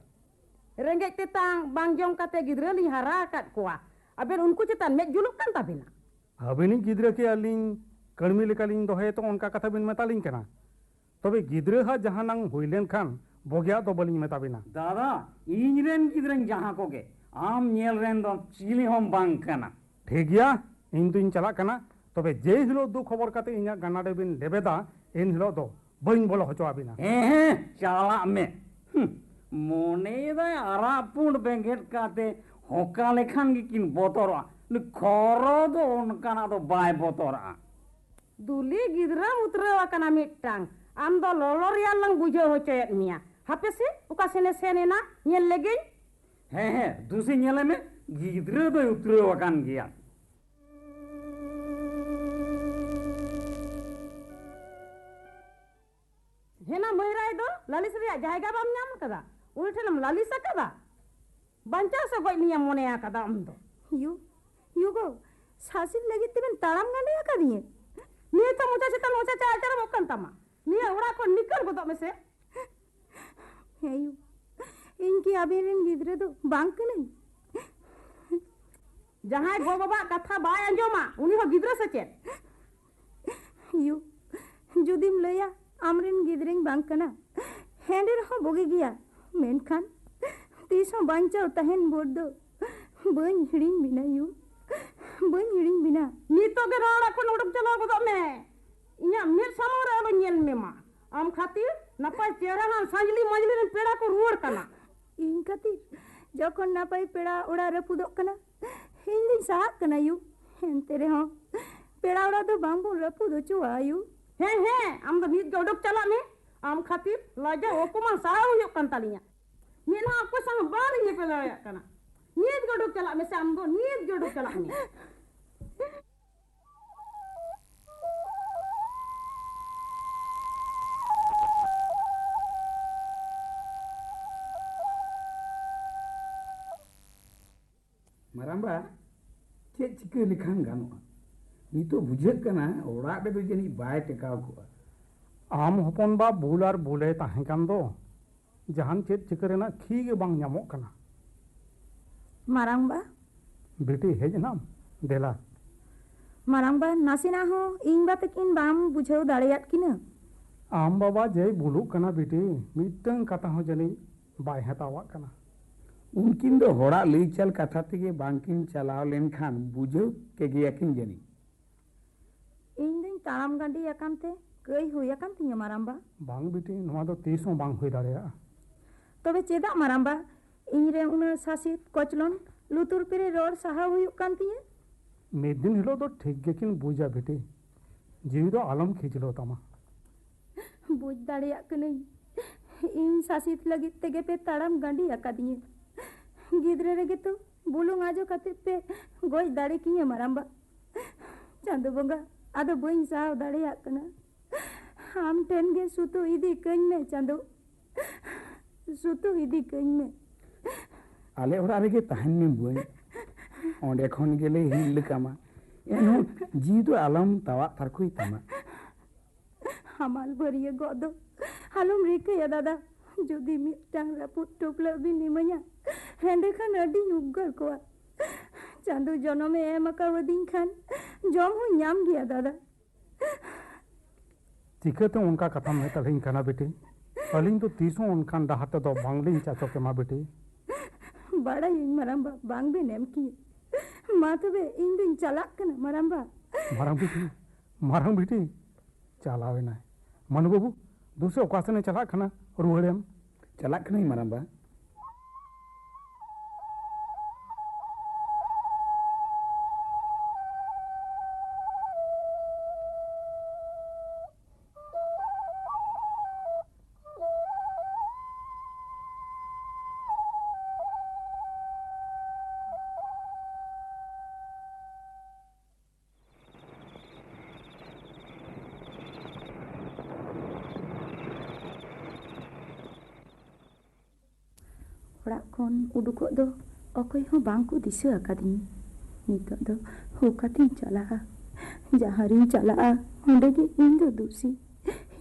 ᱨᱮᱸᱜᱮᱡ ᱛᱮᱛᱟᱝ ᱵᱟᱝ ᱡᱚᱢ ᱠᱟᱛᱮ ᱜᱤᱫᱽᱨᱟᱹ ᱞᱤᱧ ᱦᱟᱨᱟ ᱟᱠᱟᱫ ᱠᱚᱣᱟ, ᱟᱵᱮᱱ ᱩᱱᱠᱩ ᱪᱮᱛᱟᱱ ᱢᱮᱫ ᱡᱩᱞᱩᱜ ᱠᱟᱱ ᱛᱟᱵᱮᱱᱟ? ᱟᱹᱵᱤᱱᱤᱡ ᱜᱤᱫᱽᱨᱟᱹ ᱠᱤ ᱟᱹᱞᱤᱧ ᱠᱟᱹᱲᱢᱤ ᱞᱮᱠᱟᱞᱤᱧ ᱫᱚᱦᱚᱭᱮ ᱛᱚ ᱚᱱᱠᱟ ᱠᱟᱛᱷᱟ ᱵᱤᱱ ᱢᱮᱛᱟᱞᱤᱧ ᱠᱟᱱᱟ? ᱛᱚᱵᱮ ᱜᱤᱫᱽᱨᱟᱹ ᱦᱟᱜ ᱡᱟᱦᱟᱱᱟᱝ ᱦᱩᱭ ᱞᱮᱱᱠᱷᱟᱱ ᱵᱚᱜᱮᱭᱟᱜ ᱫᱚ ᱵᱟᱹᱞᱤᱧ ᱢᱮᱛᱟ ᱵᱤᱱᱟ᱾ ᱫᱟᱫᱟ, ᱤᱧ ᱨᱮᱱ ᱜᱤᱫᱽᱨᱟᱹᱧ ᱡᱟᱦᱟᱸ ᱠᱚᱜᱮ, ᱟᱢ ᱧᱮᱞ ᱨᱮᱱ ᱫᱚ ᱪᱤᱞᱤ ᱦᱚᱸᱢ ᱵᱟᱝ ᱠᱟᱱᱟ᱾ ᱴᱷᱤᱠ ᱜᱮᱭᱟ, ᱤᱧ ᱫᱩᱧ ᱪᱟᱞᱟᱜ ᱠᱟᱱᱟ᱾ ᱛᱚᱵᱮ ᱡᱮ ᱦᱤᱞᱳᱜ ᱫᱩ ᱠᱷᱚᱵᱚᱨ ᱠᱟᱛᱮ ᱤᱧᱟᱜ ᱜᱟᱱᱟᱰᱮ ᱵᱤᱱ ᱞᱮᱵᱮᱫᱟ, ᱮᱱ ᱦᱤᱞᱳᱜ ᱫᱚ ᱵᱟᱹᱧ ᱵᱚᱞᱚ ᱦᱚᱪᱚ ᱟᱵᱤᱱᱟ᱾ ᱦᱮᱸ, ᱦᱮᱸ, ᱪᱟᱞᱟᱜ ᱢᱮ᱾ ᱦᱩᱸ, ᱢᱚᱱᱮᱭᱮᱫᱟᱭ ᱟᱨᱟᱜ ᱯᱩᱸᱰ ᱵᱮᱸᱜᱮᱫ ᱠᱟᱛᱮ ᱦᱚᱠᱟ ᱞᱮᱠᱷᱟᱱ ᱜᱮᱠᱤᱱ ᱵᱚᱛᱚᱨᱚᱜᱼᱟ᱾ ᱩᱱᱤ ᱠᱷᱚᱨᱚ ᱫᱚ ᱚᱱᱠᱟᱱᱟᱜ ᱫᱚ ᱵᱟᱭ ᱵᱚᱛᱚᱨᱟᱜᱼᱟ᱾ ᱫᱩᱞᱤ ᱜᱤᱫᱽᱨᱟᱹᱢ ᱩᱛᱨᱟᱹᱣ ᱟᱠᱟᱱᱟ ᱢᱤᱫᱴᱟᱝ᱾ ᱟᱢ ᱫᱚ ᱞᱚᱞᱚ ᱨᱮᱭᱟᱲ ᱞᱟᱝ ᱵᱩᱡᱷᱟᱹᱣ ᱦᱚᱪᱚᱭᱮᱫ ᱢᱮᱭᱟ᱾ ᱦᱟᱯᱮ ᱥᱮ, ᱚᱠᱟ ᱥᱮᱱᱮ ᱥᱮᱱ ᱮᱱᱟ? ᱧᱮᱞ ᱞᱮᱜᱮᱧ᱾ ᱦᱮᱸ, ᱦᱮᱸ, ᱫᱩᱥᱤ ᱧᱮᱞᱮ ᱢᱮ, ᱜᱤᱫᱽᱨᱟᱹ ᱫᱚᱭ ᱩᱛᱨᱟᱹᱣ ᱟᱠᱟᱱ ᱜᱮᱭᱟ᱾ ᱦᱮᱱᱟ ᱢᱟᱹᱭ ᱨᱟᱭ ᱫᱚ ᱞᱟᱹᱞᱤᱥ ᱨᱮᱭᱟᱜ ᱡᱟᱭᱜᱟ ᱵᱟᱢ ᱧᱟᱢ ᱟᱠᱟᱫᱟ? ᱩᱱᱤ ᱴᱷᱮᱱᱮᱢ ᱞᱟᱹᱞᱤᱥ ᱟᱠᱟᱫᱟ? ᱵᱟᱧᱪᱟᱣ ᱥᱮ ᱜᱚᱡ ᱱᱤᱭᱟᱹᱢ ᱢᱚᱱᱮ ᱟᱠᱟᱫᱟ ᱟᱢ ᱫᱚ? ᱭᱩ, ᱭᱩ ᱜᱳ, ᱥᱟᱥᱤᱨ ᱞᱟᱹᱜᱤᱫ ᱛᱮᱵᱮᱱ ᱛᱟᱲᱟᱢ ᱜᱟᱸᱰᱮ ᱟᱠᱟᱫᱤᱧᱟᱹ? ᱱᱤᱭᱟᱹ ᱛᱚ ᱢᱚᱪᱟ ᱪᱮᱛᱟᱱ ᱢᱚᱪᱟ ᱪᱟᱞ ᱪᱟᱞᱚᱜ ᱠᱟᱱ ᱛᱟᱢᱟ᱾ ᱱᱤᱭᱟᱹ ᱚᱲᱟᱜ ᱠᱷᱚᱱ ᱱᱤᱠᱟᱹᱨ ᱜᱚᱫᱚᱜ ᱢᱮᱥᱮ᱾ ᱦᱮᱸ ᱭᱩ, ᱤᱧ ᱠᱤ ᱟᱵᱮᱱ ᱨᱮᱱ ᱜᱤᱫᱽᱨᱟᱹ ᱫᱚ ᱵᱟᱝ ᱠᱟᱹᱱᱟᱹᱧ? ᱡᱟᱦᱟᱸᱭ ᱜᱚ ᱵᱟᱵᱟᱣᱟᱜ ᱠᱟᱛᱷᱟ ᱵᱟᱭ ᱟᱸᱡᱚᱢᱟ, ᱩᱱᱤ ᱦᱚᱸ ᱜᱤᱫᱽᱨᱟᱹ ᱥᱮ ᱪᱮᱫ? ᱭᱩ, ᱡᱩᱫᱤᱢ ᱞᱟᱹᱭᱟ ᱟᱢᱨᱮᱱ ᱜᱤᱫᱽᱨᱟᱹᱧ ᱵᱟᱝ ᱠᱟᱱᱟ, ᱦᱮᱸ ᱨᱮᱦᱚᱸ ᱵᱩᱜᱤ ᱜᱮᱭᱟ, ᱢᱮᱱᱠᱷᱟᱱ ᱛᱤᱥ ᱦᱚᱸ ᱵᱟᱧᱪᱟᱣ ᱛᱟᱦᱮᱱ ᱵᱷᱳᱨ ᱫᱚ ᱵᱟᱹᱧ ᱦᱤᱲᱤᱧ ᱵᱤᱱᱟ ᱭᱩ, ᱵᱟᱹᱧ ᱦᱤᱲᱤᱧ ᱵᱤᱱᱟ᱾ ᱱᱤᱛᱚᱜ ᱜᱮ ᱱᱚᱣᱟ ᱚᱲᱟᱜ ᱠᱷᱚᱱ ᱩᱰᱩᱠ ᱪᱟᱞᱟᱣ ᱜᱚᱫᱚᱜ ᱢᱮ᱾ ᱤᱧᱟᱜ ᱢᱮᱫ ᱥᱟᱢᱟᱝ ᱨᱮ ᱟᱞᱚ ᱧᱮᱞ ᱢᱮ ᱢᱟ᱾ ᱟᱢ ᱠᱷᱟᱹᱛᱤᱨ ᱱᱟᱯᱟᱭ ᱪᱮᱦᱨᱟ ᱦᱟᱱ ᱥᱟᱸᱡᱞᱤ ᱢᱟᱸᱡᱞᱤ ᱨᱮᱱ ᱯᱮᱲᱟ ᱠᱚ ᱨᱩᱣᱟᱹᱲ ᱠᱟᱱᱟ᱾ ᱤᱧ ᱠᱷᱟᱹᱛᱤᱨ ᱡᱚᱠᱷᱚᱱ ᱱᱟᱯᱟᱭ ᱯᱮᱲᱟ ᱚᱲᱟᱜ ᱨᱟᱹᱯᱩᱫᱚᱜ ᱠᱟᱱᱟ, ᱤᱧ ᱫᱩᱧ ᱥᱟᱦᱟᱜ ᱠᱟᱱᱟ ᱭᱩ᱾ ᱮᱱᱛᱮ ᱨᱮᱦᱚᱸ ᱯᱮᱲᱟ ᱚᱲᱟᱜ ᱫᱚ ᱵᱟᱝ ᱵᱚᱱ ᱨᱟᱹᱯᱩᱫ ᱦᱚᱪᱚᱣᱟᱜᱼᱟ ᱭᱩ᱾ ᱦᱮᱸ, ᱦᱮᱸ, ᱟᱢ ᱫᱚ ᱱᱤᱛ ᱜᱮ ᱚᱰᱚᱠ ᱪᱟᱞᱟᱜ ᱢᱮ᱾ ᱟᱢ ᱠᱷᱟᱹᱛᱤᱨ ᱞᱟᱡᱟᱣ ᱚᱯᱚᱢᱟᱱ ᱥᱟᱦᱟᱣ ᱦᱩᱭᱩᱜ ᱠᱟᱱ ᱛᱟᱞᱤᱧᱟ᱾ ᱢᱮᱫᱦᱟ ᱚᱠᱚᱭ ᱥᱟᱶ ᱦᱚᱸ ᱵᱟᱝ ᱧᱮᱯᱮᱞ ᱫᱟᱲᱮᱭᱟᱜ ᱠᱟᱱᱟ᱾ ᱱᱤᱛ ᱜᱮ ᱚᱰᱚᱠ ᱪᱟᱞᱟᱜ ᱢᱮᱥᱮ, ᱟᱢ ᱫᱚ ᱱᱤᱛ ᱜᱮ ᱚᱰᱚᱠ ᱪᱟᱞᱟᱜ ᱢᱮ᱾ ᱢᱟᱨᱟᱝᱵᱟ, ᱪᱮᱫ ᱪᱤᱠᱟᱹ ᱞᱮᱠᱷᱟᱱ ᱜᱟᱱᱚᱜᱼᱟ? ᱱᱤᱛᱚᱜ ᱵᱩᱡᱷᱟᱹᱜ ᱠᱟᱱᱟ ᱚᱲᱟᱜ ᱨᱮᱫᱚ ᱡᱟᱹᱱᱤᱡ ᱵᱟᱭ ᱴᱮᱠᱟᱣ ᱠᱚᱜᱼᱟ᱾ ᱟᱢ ᱦᱚᱯᱚᱱ ᱵᱟ ᱵᱷᱩᱞ ᱟᱨ ᱵᱷᱩᱞᱮ ᱛᱟᱦᱮᱸ ᱠᱟᱱ ᱫᱚ, ᱡᱟᱦᱟᱱ ᱪᱮᱫ ᱪᱤᱠᱟᱹ ᱨᱮᱱᱟᱜ ᱠᱷᱤ ᱜᱮ ᱵᱟᱝ ᱧᱟᱢᱚᱜ ᱠᱟᱱᱟ᱾ ᱢᱟᱨᱟᱝᱵᱟ᱾ ᱵᱤᱴᱤ, ᱦᱮᱡ ᱮᱱᱟᱢ? ᱫᱮᱞᱟ᱾ ᱢᱟᱨᱟᱝᱵᱟ, ᱱᱟᱥᱮᱱᱟᱜ ᱦᱚᱸ ᱤᱧ ᱵᱟ ᱛᱟᱹᱠᱤᱱ ᱵᱟᱢ ᱵᱩᱡᱷᱟᱹᱣ ᱫᱟᱲᱮᱭᱟᱫ ᱠᱤᱱᱟᱹ? ᱟᱢ ᱵᱟᱵᱟ ᱡᱮᱭ ᱵᱷᱩᱞᱩᱜ ᱠᱟᱱᱟ ᱵᱤᱴᱤ, ᱢᱤᱫᱴᱟᱝ ᱠᱟᱛᱷᱟ ᱦᱚᱸ ᱡᱟᱹᱱᱤᱡ ᱵᱟᱭ ᱦᱟᱛᱟᱣᱟᱜ ᱠᱟᱱᱟ᱾ ᱩᱱᱠᱤᱱ ᱫᱚ ᱦᱚᱲᱟᱜ ᱞᱟᱹᱭ ᱪᱟᱞ ᱠᱟᱛᱷᱟ ᱛᱮᱜᱮ ᱵᱟᱝᱠᱤᱱ ᱪᱟᱞᱟᱣ ᱞᱮᱱᱠᱷᱟᱱ ᱵᱩᱡᱷᱟᱹᱣ ᱠᱮᱜᱮᱭᱟᱠᱤᱱ ᱡᱟᱹᱱᱤᱡ᱾ ᱤᱧ ᱫᱩᱧ ᱛᱟᱲᱟᱢ ᱜᱟᱹᱰᱤ ᱟᱠᱟᱱ ᱛᱮ ᱠᱟᱹᱭ ᱦᱩᱭ ᱟᱠᱟᱱ ᱛᱤᱧᱟᱹ, ᱢᱟᱨᱟᱝᱵᱟ᱾ ᱵᱟᱝ ᱵᱤᱴᱤ, ᱱᱚᱣᱟ ᱫᱚ ᱛᱤᱥ ᱦᱚᱸ ᱵᱟᱝ ᱦᱩᱭ ᱫᱟᱲᱮᱭᱟᱜᱼᱟ᱾ ᱛᱚᱵᱮ ᱪᱮᱫᱟᱜ, ᱢᱟᱨᱟᱝᱵᱟ? ᱤᱧ ᱨᱮ ᱩᱱᱟᱹᱜ ᱥᱟᱥᱮᱛ ᱠᱚᱪᱞᱚᱱ ᱞᱩᱛᱩᱨ ᱯᱮᱨᱮ ᱨᱚᱲ ᱥᱟᱦᱟᱣ ᱦᱩᱭᱩᱜ ᱠᱟᱱ ᱛᱤᱧᱟᱹ᱾ ᱢᱤᱫ ᱫᱤᱱ ᱦᱤᱞᱳᱜ ᱫᱚ ᱴᱷᱤᱠ ᱜᱮᱠᱤᱱ ᱵᱩᱡᱟ ᱵᱤᱴᱤ᱾ ᱡᱤᱣᱤ ᱫᱚ ᱟᱞᱚᱢ ᱠᱷᱤᱡᱞᱟᱹᱣ ᱛᱟᱢᱟ᱾ ᱵᱩᱡᱽ ᱫᱟᱲᱮᱭᱟᱜ ᱠᱟᱹᱱᱟᱹᱧ, ᱤᱧ ᱥᱟᱥᱮᱛ ᱞᱟᱹᱜᱤᱫ ᱛᱮᱜᱮ ᱯᱮ ᱛᱟᱲᱟᱢ ᱜᱟᱹᱰᱤ ᱟᱠᱟᱫᱤᱧᱟᱹ᱾ ᱜᱤᱫᱽᱨᱟᱹ ᱨᱮᱜᱮ ᱛᱚ ᱵᱩᱞᱩᱝ ᱟᱡᱚ ᱠᱟᱛᱮ ᱯᱮ ᱜᱚᱡ ᱫᱟᱲᱮ ᱠᱤᱧᱟᱹ, ᱢᱟᱨᱟᱝᱵᱟ᱾ ᱪᱟᱸᱫᱚ ᱵᱚᱸᱜᱟ, ᱟᱫᱚ ᱵᱟᱹᱧ ᱥᱟᱦᱟᱣ ᱫᱟᱲᱮᱭᱟᱜ ᱠᱟᱱᱟ᱾ ᱟᱢ ᱴᱷᱮᱱ ᱜᱮ ᱥᱩᱛᱩ ᱤᱫᱤ ᱠᱟᱹᱧ ᱢᱮ ᱪᱟᱸᱫᱚ, ᱥᱩᱛᱩ ᱤᱫᱤ ᱠᱟᱹᱧ ᱢᱮ᱾ ᱟᱞᱮ ᱚᱲᱟᱜ ᱨᱮᱜᱮ ᱛᱟᱦᱮᱱ ᱢᱮ ᱵᱟᱹᱭ, ᱚᱸᱰᱮ ᱠᱷᱚᱱ ᱜᱮᱞᱮ ᱦᱤᱨᱞᱟᱹ ᱠᱟᱢᱟ᱾ ᱮᱱᱦᱚᱸ ᱡᱤᱣᱤ ᱫᱚ ᱟᱞᱚᱢ ᱛᱟᱣᱟᱜ ᱛᱟᱨᱠᱚᱭ ᱛᱟᱢᱟ᱾ ᱦᱟᱢᱟᱞ ᱵᱷᱟᱹᱨᱭᱟᱹ ᱜᱚᱜ ᱫᱚ ᱟᱞᱚᱢ ᱨᱤᱠᱟᱹᱭᱟ ᱫᱟᱫᱟ᱾ ᱡᱩᱫᱤ ᱢᱤᱫᱴᱟᱝ ᱨᱟᱹᱯᱩᱫ ᱴᱩᱯᱞᱟᱹᱜ ᱵᱤᱱ ᱤᱢᱟᱹᱧᱟ, ᱮᱸᱰᱮᱠᱷᱟᱱ ᱟᱹᱰᱤᱧ ᱩᱯᱠᱟᱹᱨ ᱠᱚᱣᱟ᱾ ᱪᱟᱸᱫᱚ ᱡᱚᱱᱚᱢᱮ ᱮᱢ ᱟᱠᱟᱣᱟᱫᱤᱧ ᱠᱷᱟᱱ ᱡᱚᱢ ᱦᱚᱸᱧ ᱧᱟᱢ ᱜᱮᱭᱟ ᱫᱟᱫᱟ᱾ ᱪᱤᱠᱟᱹᱛᱮ ᱚᱱᱠᱟ ᱠᱟᱛᱷᱟᱢ ᱢᱮᱛᱟᱞᱤᱧ ᱠᱟᱱᱟ ᱵᱤᱴᱤ? ᱟᱹᱞᱤᱧ ᱫᱚ ᱛᱤᱥ ᱦᱚᱸ ᱚᱱᱠᱟᱱ ᱰᱟᱦᱟᱨ ᱛᱮᱫᱚ ᱵᱟᱝᱞᱤᱧ ᱪᱟᱪᱚ ᱠᱮᱢᱟ ᱵᱤᱴᱤ᱾ ᱵᱟᱲᱟᱭᱟᱹᱧ ᱢᱟᱨᱟᱝᱵᱟ, ᱵᱟᱝ ᱵᱮᱱ ᱮᱢ ᱠᱮᱭᱟ᱾ ᱢᱟ ᱛᱚᱵᱮ ᱤᱧ ᱫᱩᱧ ᱪᱟᱞᱟᱜ ᱠᱟᱱᱟ ᱢᱟᱨᱟᱝᱵᱟ᱾ ᱢᱟᱨᱟᱝ ᱵᱤᱴᱤ, ᱢᱟᱨᱟᱝ ᱵᱤᱴᱤ, ᱪᱟᱞᱟᱣ ᱮᱱᱟᱭ᱾ ᱢᱟᱱᱩ ᱵᱟᱹᱵᱩ, ᱫᱩᱥᱮ ᱚᱠᱟ ᱥᱮᱱᱮ ᱪᱟᱞᱟᱜ ᱠᱟᱱᱟ, ᱨᱩᱣᱟᱹᱲᱮᱢ᱾ ᱪᱟᱞᱟᱜ ᱠᱟᱹᱱᱟᱹᱧ ᱢᱟᱨᱟᱝᱵᱟ᱾ ᱚᱲᱟᱜ ᱠᱷᱚᱱ ᱩᱰᱩᱠᱚᱜ ᱫᱚ ᱚᱠᱚᱭ ᱦᱚᱸ ᱵᱟᱝ ᱠᱚ ᱫᱤᱥᱟᱹ ᱟᱠᱟᱫᱤᱧᱟ᱾ ᱱᱤᱛᱚᱜ ᱫᱚ ᱚᱠᱟᱛᱤᱧ ᱪᱟᱞᱟᱜᱼᱟ? ᱡᱟᱦᱟᱸ ᱨᱤᱧ ᱪᱟᱞᱟᱜᱼᱟ, ᱚᱸᱰᱮ ᱜᱮ ᱤᱧ ᱫᱚ ᱫᱩᱥᱤ᱾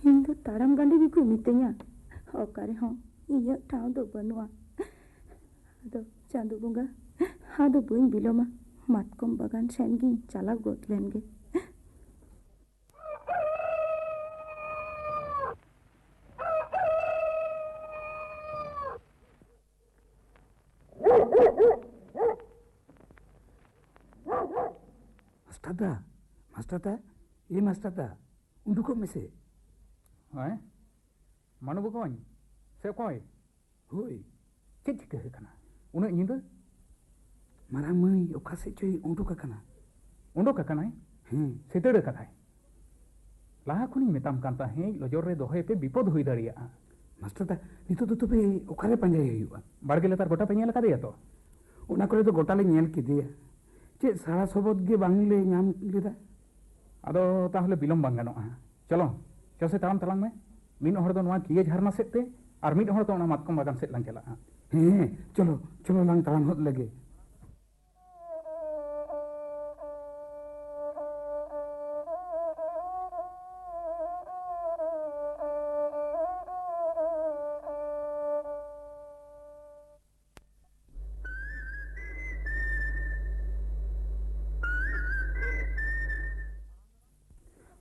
ᱤᱧ ᱫᱚ ᱛᱟᱲᱟᱢ ᱜᱟᱸᱰᱮ ᱜᱮᱠᱚ ᱢᱤᱛᱟᱹᱧᱟ᱾ ᱚᱠᱟ ᱨᱮᱦᱚᱸ ᱤᱧᱟᱹᱜ ᱴᱷᱟᱶ ᱫᱚ ᱵᱟᱹᱱᱩᱜᱼᱟ᱾ ᱟᱫᱚ ᱪᱟᱸᱫᱚ ᱵᱚᱸᱜᱟ, ᱟᱫᱚ ᱵᱟᱹᱧ ᱵᱤᱞᱚᱢᱟ, ᱢᱟᱛᱠᱚᱢ ᱵᱟᱜᱟᱱ ᱥᱮᱱ ᱜᱤᱧ ᱪᱟᱞᱟᱣ ᱜᱚᱫ ᱞᱮᱱ ᱜᱮ᱾ ᱢᱟᱥᱴᱟᱨ ᱫᱟ, ᱢᱟᱥᱴᱟᱨ ᱫᱟ, ᱮ ᱢᱟᱥᱴᱟᱨ ᱫᱟ, ᱩᱰᱩᱠᱚᱜ ᱢᱮᱥᱮ᱾ ᱦᱮᱸ? ᱢᱟᱱᱩ ᱵᱚᱠᱚᱧ, ᱥᱮ ᱚᱠᱚᱭ? ᱦᱳᱭ᱾ ᱪᱮᱫ ᱪᱤᱠᱟᱹ ᱟᱠᱟᱱᱟ ᱩᱱᱟᱹᱜ ᱧᱤᱫᱟᱹ? ᱢᱟᱨᱟᱝ ᱢᱟᱹᱭ ᱚᱠᱟ ᱥᱮᱫ ᱪᱚᱭ ᱩᱰᱩᱠ ᱟᱠᱟᱱᱟ᱾ ᱩᱰᱩᱠ ᱟᱠᱟᱱᱟᱭ? ᱦᱮᱸ᱾ ᱥᱤᱛᱟᱹᱲ ᱟᱠᱟᱫᱟᱭ᱾ ᱞᱟᱦᱟ ᱠᱷᱚᱱᱤᱧ ᱢᱮᱛᱟᱢ ᱠᱟᱱ ᱛᱟᱦᱮᱸᱫ, ᱞᱚᱡᱚᱨ ᱨᱮ ᱫᱚᱦᱚᱭ ᱯᱮ, ᱵᱤᱯᱚᱫ ᱦᱩᱭ ᱫᱟᱲᱮᱭᱟᱜᱼᱟ᱾ ᱢᱟᱥᱴᱟᱨ ᱫᱟ, ᱱᱤᱛᱚᱜ ᱫᱚ ᱛᱚᱵᱮ ᱚᱠᱟᱨᱮ ᱯᱟᱸᱡᱟᱭᱮ ᱦᱩᱭᱩᱜᱼᱟ? ᱵᱟᱲᱜᱮ ᱞᱟᱛᱟᱨ ᱜᱚᱴᱟ ᱯᱮ ᱧᱮᱞ ᱟᱠᱟᱫᱮᱭᱟ ᱛᱚ? ᱚᱱᱟ ᱠᱚᱨᱮ ᱫᱚ ᱜᱚᱴᱟ ᱞᱮ ᱧᱮᱞ ᱠᱮᱫᱮᱭᱟ᱾ ᱪᱮᱫ ᱥᱟᱲᱟ ᱥᱚᱵᱚᱫ ᱜᱮ ᱵᱟᱝᱞᱮ ᱧᱟᱢ ᱞᱮᱫᱟ᱾ ᱟᱫᱚ ᱛᱟᱦᱚᱞᱮ ᱵᱤᱞᱚᱢ ᱵᱟᱝ ᱜᱟᱱᱚᱜᱼᱟ᱾ ᱪᱚᱞᱚ, ᱪᱚ ᱥᱮ ᱛᱟᱲᱟᱢ ᱛᱟᱞᱟᱝ ᱢᱮ᱾ ᱢᱤᱫ ᱦᱚᱲ ᱫᱚ ᱱᱚᱣᱟ ᱠᱤᱭᱟᱹ ᱡᱷᱟᱨᱱᱟ ᱥᱮᱫ ᱛᱮ ᱟᱨ ᱢᱤᱫ ᱦᱚᱲ ᱫᱚ ᱚᱱᱟ ᱢᱟᱛᱠᱚᱢ ᱵᱟᱜᱟᱱ ᱥᱮᱫ ᱞᱟᱝ ᱪᱟᱞᱟᱜᱼᱟ᱾ ᱦᱮᱸ, ᱪᱚᱞᱚ, ᱪᱚᱞᱚ ᱞᱟᱝ ᱛᱟᱲᱟᱢ ᱦᱚᱫ ᱞᱮᱜᱮ᱾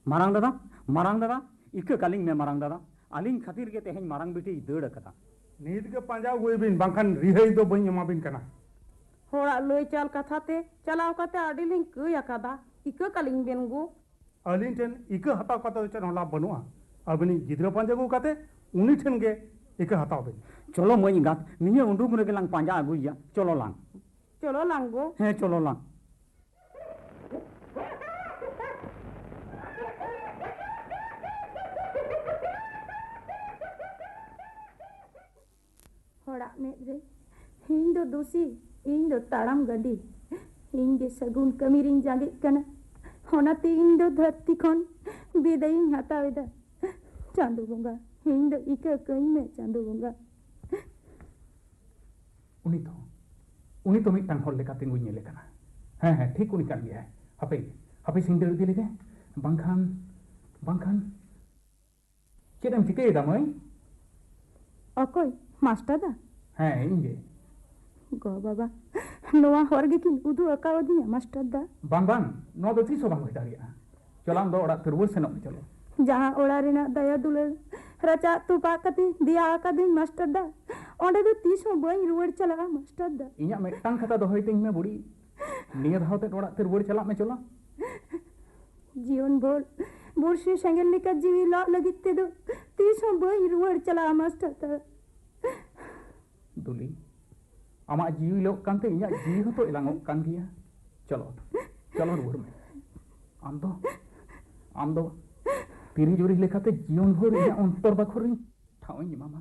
ᱢᱟᱨᱟᱝ ᱫᱟᱫᱟ, ᱢᱟᱨᱟᱝ ᱫᱟᱫᱟ, ᱤᱠᱟᱹ ᱠᱟᱞᱤᱧ ᱢᱮ ᱢᱟᱨᱟᱝ ᱫᱟᱫᱟ, ᱟᱹᱞᱤᱧ ᱠᱷᱟᱹᱛᱤᱨ ᱜᱮ ᱛᱮᱦᱮᱧ ᱢᱟᱨᱟᱝ ᱵᱤᱴᱤᱭ ᱫᱟᱹᱲ ᱟᱠᱟᱫᱟ᱾ ᱱᱤᱛ ᱜᱮ ᱯᱟᱸᱡᱟ ᱟᱹᱜᱩᱭ ᱵᱤᱱ, ᱵᱟᱝᱠᱷᱟᱱ ᱨᱤᱦᱟᱹᱭ ᱫᱚ ᱵᱟᱹᱧ ᱮᱢᱟ ᱵᱤᱱ ᱠᱟᱱᱟ᱾ ᱦᱚᱲᱟᱜ ᱞᱟᱹᱭ ᱪᱟᱞ ᱠᱟᱛᱷᱟ ᱛᱮ ᱪᱟᱞᱟᱣ ᱠᱟᱛᱮ ᱟᱹᱰᱤ ᱞᱤᱧ ᱠᱟᱹᱭ ᱟᱠᱟᱫᱟ, ᱤᱠᱟᱹ ᱠᱟᱞᱤᱧ ᱵᱮᱱ ᱜᱳ᱾ ᱟᱹᱞᱤᱧ ᱴᱷᱮᱱ ᱤᱠᱟᱹ ᱦᱟᱛᱟᱣ ᱠᱟᱛᱮ ᱫᱚ ᱪᱮᱫ ᱦᱚᱸ ᱞᱟᱵᱷ ᱵᱟᱹᱱᱩᱜᱼᱟ᱾ ᱟᱹᱵᱤᱱᱤᱡ ᱜᱤᱫᱽᱨᱟᱹ ᱯᱟᱸᱡᱟ ᱟᱹᱜᱩ ᱠᱟᱛᱮ ᱩᱱᱤ ᱴᱷᱮᱱ ᱜᱮ ᱤᱠᱟᱹ ᱦᱟᱛᱟᱣ ᱵᱤᱱ᱾ ᱪᱚᱞᱚ ᱢᱟᱹᱭ ᱮᱸᱜᱟᱛ, ᱱᱤᱭᱟᱹ ᱩᱰᱩᱠ ᱨᱮᱜᱮ ᱞᱟᱝ ᱯᱟᱸᱡᱟ ᱟᱹᱜᱩᱭᱮᱭᱟ᱾ ᱪᱚᱞᱚ ᱞᱟᱝ᱾ ᱪᱚᱞᱚ ᱞᱟᱝ ᱜᱳ᱾ ᱦᱮᱸ, ᱪᱚᱞᱚ ᱞᱟᱝ᱾ ᱦᱚᱲᱟᱜ ᱢᱮᱫ ᱨᱮ ᱤᱧ ᱫᱚ ᱫᱩᱥᱤ, ᱤᱧ ᱫᱚ ᱛᱟᱲᱟᱢ ᱜᱟᱹᱰᱤ, ᱤᱧ ᱜᱮ ᱥᱟᱹᱜᱩᱱ ᱠᱟᱹᱢᱤ ᱨᱤᱧ ᱡᱟᱸᱜᱮᱜ ᱠᱟᱱᱟ, ᱚᱱᱟᱛᱮ ᱤᱧ ᱫᱚ ᱫᱷᱟᱹᱨᱛᱤ ᱠᱷᱚᱱ ᱵᱤᱫᱟᱹᱭ ᱤᱧ ᱦᱟᱛᱟᱣ ᱮᱫᱟ᱾ ᱪᱟᱸᱫᱳ ᱵᱚᱸᱜᱟ, ᱤᱧ ᱫᱚ ᱤᱠᱟᱹ ᱠᱟᱹᱧ ᱢᱮ, ᱪᱟᱸᱫᱳ ᱵᱚᱸᱜᱟ᱾ ᱩᱱᱤ ᱫᱚ, ᱩᱱᱤ ᱫᱚ ᱢᱤᱫᱴᱟᱝ ᱦᱚᱲ ᱞᱮᱠᱟ ᱛᱤᱸᱜᱩᱧ ᱧᱮᱞᱮ ᱠᱟᱱᱟ᱾ ᱦᱮᱸ, ᱦᱮᱸ, ᱴᱷᱤᱠ ᱩᱱᱤ ᱠᱟᱱ ᱜᱮᱭᱟᱭ᱾ ᱦᱟᱯᱮ, ᱦᱟᱯᱮ ᱥᱤᱧ ᱫᱟᱹᱲ ᱤᱫᱤ ᱞᱮᱜᱮ, ᱵᱟᱝᱠᱷᱟᱱ, ᱵᱟᱝᱠᱷᱟᱱ᱾ ᱪᱮᱫ ᱮᱢ ᱪᱤᱠᱟᱹᱭᱮᱫᱟ ᱢᱟᱹᱭ? ᱚᱠᱚᱭ? ᱢᱟᱥᱴᱟᱨ ᱫᱟ? ᱦᱮᱸ, ᱤᱧ ᱜᱮ᱾ ᱜᱚ ᱵᱟᱵᱟ, ᱱᱚᱣᱟ ᱦᱚᱨ ᱜᱮᱠᱤᱱ ᱩᱫᱩᱜ ᱟᱠᱟᱣᱟᱫᱤᱧᱟ ᱢᱟᱥᱴᱟᱨ ᱫᱟ᱾ ᱵᱟᱝ, ᱵᱟᱝ, ᱱᱚᱣᱟ ᱫᱚ ᱛᱤᱥ ᱦᱚᱸ ᱵᱟᱝ ᱦᱩᱭ ᱫᱟᱲᱮᱭᱟᱜᱼᱟ᱾ ᱪᱚᱞᱚ, ᱟᱢ ᱫᱚ ᱚᱲᱟᱜ ᱛᱮ ᱨᱩᱣᱟᱹᱲ ᱥᱮᱱᱚᱜ ᱢᱮ, ᱪᱚᱞᱚ᱾ ᱡᱟᱦᱟᱸ ᱚᱲᱟᱜ ᱨᱮᱱᱟᱜ ᱫᱟᱭᱟ ᱫᱩᱞᱟᱹᱲ ᱨᱟᱪᱟᱜ ᱛᱚᱯᱟᱜ ᱠᱟᱛᱮ ᱫᱮᱭᱟ ᱟᱠᱟᱫᱟᱹᱧ ᱢᱟᱥᱴᱟᱨ ᱫᱟ, ᱚᱸᱰᱮ ᱫᱚ ᱛᱤᱥ ᱦᱚᱸ ᱵᱟᱹᱧ ᱨᱩᱣᱟᱹᱲ ᱪᱟᱞᱟᱜᱼᱟ ᱢᱟᱥᱴᱟᱨ ᱫᱟ᱾ ᱤᱧᱟᱹᱜ ᱢᱤᱫᱴᱟᱝ ᱠᱟᱛᱷᱟ ᱫᱚᱦᱚᱭ ᱛᱤᱧ ᱢᱮ ᱵᱩᱲᱤ, ᱱᱤᱭᱟᱹ ᱫᱷᱟᱣ ᱛᱮᱫ ᱚᱲᱟᱜ ᱛᱮ ᱨᱩᱣᱟᱹᱲ ᱪᱟᱞᱟᱜ ᱢᱮ, ᱪᱚᱞᱚ᱾ ᱡᱤᱭᱚᱱ ᱵᱷᱳᱨ ᱵᱩᱨᱥᱤ ᱥᱮᱸᱜᱮᱞ ᱞᱮᱠᱟ ᱡᱤᱣᱤ ᱞᱟᱜ ᱞᱟᱹᱜᱤᱫ ᱛᱮᱫᱚ ᱛᱤᱥ ᱦᱚᱸ ᱵᱟᱹᱧ ᱨᱩᱣᱟᱹᱲ ᱪᱟᱞᱟᱜᱼᱟ ᱢᱟᱥᱴᱟᱨ ᱫᱟ᱾ ᱫᱩᱞᱤ, ᱟᱢᱟᱜ ᱡᱤᱣᱤ ᱞᱚᱜ ᱠᱟᱱᱛᱮ ᱤᱧᱟᱹᱜ ᱡᱤᱣᱤ ᱦᱚᱸᱛᱚ ᱮᱞᱟᱝᱚᱜ ᱠᱟᱱ ᱜᱮᱭᱟ᱾ ᱪᱚᱞᱚ, ᱪᱚᱞᱚ ᱨᱩᱣᱟᱹᱲ ᱢᱮ᱾ ᱟᱢ ᱫᱚ, ᱟᱢ ᱫᱚ ᱛᱤᱨᱤ ᱡᱩᱨᱤ ᱞᱮᱠᱟᱛᱮ ᱡᱤᱭᱚᱱ ᱵᱷᱳᱨ ᱤᱧᱟᱹᱜ ᱚᱱᱛᱚᱨ ᱵᱟᱠᱷᱳᱞ ᱨᱤᱧ ᱴᱷᱟᱶ ᱤᱧ ᱮᱢᱟᱢᱟ᱾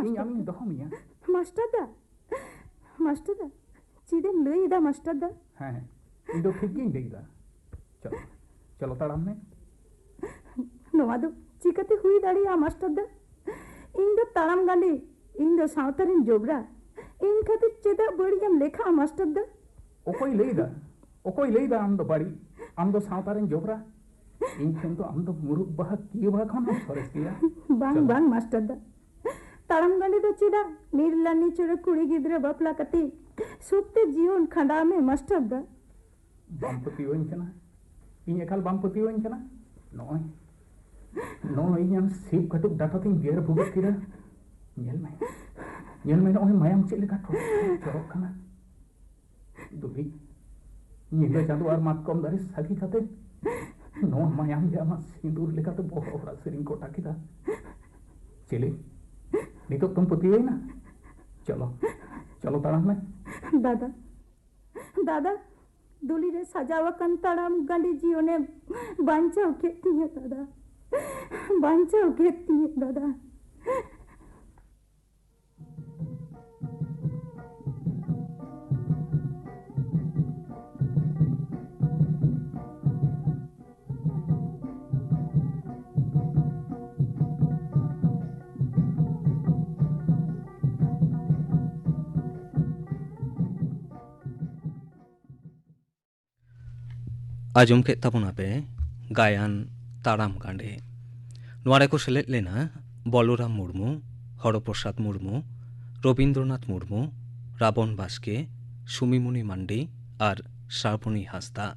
ᱤᱧ ᱢᱟᱥᱴᱟᱨ ᱟᱢᱤᱧ ᱫᱟ᱾ ᱫᱚᱦᱚ ᱢᱮᱭᱟ᱾ ᱢᱟᱥᱴᱟᱨ ᱫᱟ, ᱢᱟᱥᱴᱟᱨ ᱫᱟ, ᱪᱮᱫ ᱮᱢ ᱞᱟᱹᱭ ᱮᱫᱟ ᱢᱟᱥᱴᱟᱨ ᱫᱟ? ᱦᱮᱸ, ᱦᱮᱸ, ᱤᱧ ᱫᱚ ᱴᱷᱤᱠ ᱜᱤᱧ ᱞᱟᱹᱭ ᱮᱫᱟ᱾ ᱪᱚᱞᱚ, ᱪᱚᱞᱚ ᱛᱟᱲᱟᱢ ᱢᱮ᱾ ᱱᱚᱣᱟ ᱫᱚ ᱪᱤᱠᱟᱹᱛᱮ ᱦᱩᱭ ᱫᱟᱲᱮᱭᱟᱜᱼᱟ ᱢᱟᱥᱴᱟᱨ ᱫᱟ? ᱤᱧ ᱫᱚ ᱛᱟᱲᱟᱢ ᱜᱟᱸᱰᱮ, ᱤᱧ ᱫᱚ ᱥᱟᱶᱛᱟ ᱨᱮᱱ ᱡᱚᱵᱽᱨᱟ, ᱤᱧ ᱠᱷᱟᱹᱛᱤᱨ ᱪᱮᱫᱟᱜ ᱵᱟᱹᱲᱤᱡ ᱮᱢ ᱞᱮᱠᱷᱟᱜᱼᱟ ᱢᱟᱥᱴᱟᱨ ᱫᱟ? ᱚᱠᱚᱭ ᱞᱟᱹᱭ ᱮᱫᱟ? ᱚᱠᱚᱭ ᱞᱟᱹᱭ ᱮᱫᱟ ᱟᱢ ᱫᱚ ᱵᱟᱹᱲᱤᱡ? ᱟᱢ ᱫᱚ ᱥᱟᱶᱛᱟ ᱨᱮᱱ ᱡᱚᱵᱽᱨᱟ᱾ ᱤᱧ ᱴᱷᱮᱱ ᱫᱚ ᱟᱢ ᱫᱚ ᱢᱩᱨᱩᱫ ᱵᱟᱦᱟ, ᱠᱤᱭᱟᱹ ᱵᱟᱦᱟ ᱠᱷᱚᱱ ᱦᱚᱸ ᱥᱚᱨᱮᱥ ᱜᱮᱭᱟ᱾ ᱵᱟᱝ, ᱪᱚᱞᱚ᱾ ᱵᱟᱝ ᱢᱟᱥᱴᱟᱨ ᱫᱟ, ᱛᱟᱲᱟᱢ ᱜᱟᱸᱰᱮ ᱫᱚ ᱪᱮᱫᱟᱜ? ᱱᱤᱨᱞᱟᱱᱤ ᱪᱚᱨᱚᱠ ᱠᱩᱲᱤ ᱜᱤᱫᱽᱨᱟᱹ ᱵᱟᱯᱞᱟ ᱠᱟᱛᱮ ᱥᱩᱠ ᱛᱮ ᱡᱤᱭᱚᱱ ᱠᱷᱟᱸᱰᱟᱣ ᱢᱮ ᱢᱟᱥᱴᱟᱨ ᱫᱟ᱾ ᱵᱟᱢ ᱯᱟᱹᱛᱭᱟᱹᱣᱟᱹᱧ ᱠᱟᱱᱟ? ᱤᱧ ᱮᱠᱟᱞ ᱵᱟᱢ ᱯᱟᱹᱛᱭᱟᱹᱣᱟᱹᱧ ᱠᱟᱱᱟ? ᱱᱚᱜᱼᱚᱭ, ᱱᱚᱜᱼᱚᱭ ᱤᱧ ᱟᱢ ᱥᱤᱵ ᱠᱟᱹᱴᱩᱵ ᱰᱟᱴᱟ ᱛᱤᱧ ᱜᱮᱨ ᱵᱷᱩᱜᱟᱹᱜ ᱠᱮᱫᱟ᱾ ᱧᱮᱞ ᱢᱮ, ᱧᱮᱞ ᱢᱮ, ᱱᱚᱜᱼᱚᱭ ᱢᱟᱭᱟᱢ ᱪᱮᱫ ᱞᱮᱠᱟ ᱴᱷᱚᱲ ᱴᱷᱚᱲ ᱡᱚᱨᱚᱜ ᱠᱟᱱᱟ᱾ ᱫᱩᱵᱤ, ᱧᱤᱫᱟᱹ ᱪᱟᱸᱫᱚ ᱟᱨ ᱢᱟᱛᱠᱚᱢ ᱫᱟᱨᱮ ᱥᱟᱹᱠᱷᱤ ᱠᱟᱛᱮ ᱱᱚᱣᱟ ᱢᱟᱭᱟᱢ ᱜᱮ ᱟᱢᱟᱜ ᱥᱤᱸᱫᱩᱨ ᱞᱮᱠᱟᱛᱮ ᱵᱚᱦᱚᱜ ᱦᱚᱲᱟᱜ ᱥᱮᱨᱮᱧ ᱜᱚᱴᱟ ᱠᱮᱫᱟ᱾ ᱪᱮᱞᱮ, ᱱᱤᱛᱚᱜ ᱛᱚᱢ ᱯᱟᱹᱛᱭᱟᱹᱣᱮᱱᱟ? ᱪᱚᱞᱚ, ᱪᱚᱞᱚ ᱛᱟᱲᱟᱢ ᱢᱮ᱾ ᱫᱟᱫᱟ, ᱫᱟᱫᱟ, ᱫᱩᱞᱤ ᱨᱮ ᱥᱟᱡᱟᱣ ᱟᱠᱟᱱ ᱛᱟᱲᱟᱢ ᱜᱟᱸᱰᱮ ᱡᱤᱭᱚᱱᱮ ᱵᱟᱧᱪᱟᱣ ᱠᱮᱫ ᱛᱤᱧᱟᱹ ᱫᱟᱫᱟ, ᱵᱟᱧᱪᱟᱣ ᱠᱮᱫ ᱛᱤᱧᱟᱹ ᱫᱟᱫᱟ᱾ ᱟᱸᱡᱚᱢ ᱠᱮᱫ ᱛᱟᱵᱚᱱᱟᱯᱮ ᱜᱟᱭᱟᱱ ᱛᱟᱲᱟᱢ ᱜᱟᱸᱰᱮ᱾ ᱱᱚᱣᱟ ᱨᱮᱠᱚ ᱥᱮᱞᱮᱫ ᱞᱮᱱᱟ ᱵᱚᱞᱚᱨᱟᱢ ᱢᱩᱨᱢᱩ, ᱦᱚᱨᱚᱯᱨᱚᱥᱟᱫᱽ ᱢᱩᱨᱢᱩ, ᱨᱚᱵᱤᱱᱫᱨᱚᱱᱟᱛᱷ ᱢᱩᱨᱢᱩ, ᱨᱟᱵᱚᱱ ᱵᱟᱥᱠᱮ, ᱥᱩᱢᱤᱢᱩᱱᱤ ᱢᱟᱱᱰᱤ ᱟᱨ ᱥᱨᱟᱵᱚᱱᱤ ᱦᱟᱸᱥᱫᱟ᱾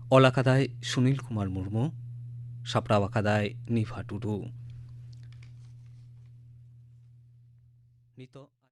ᱚᱞ ᱟᱠᱟᱫᱟᱭ ᱥᱩᱱᱤᱞ ᱠᱩᱢᱟᱨ ᱢᱩᱨᱢᱩ, ᱥᱟᱯᱲᱟᱣ ᱟᱠᱟᱫᱟᱭ ᱱᱤᱯᱷᱟ ᱴᱩᱰᱩ᱾ ᱱᱤᱛᱚᱜ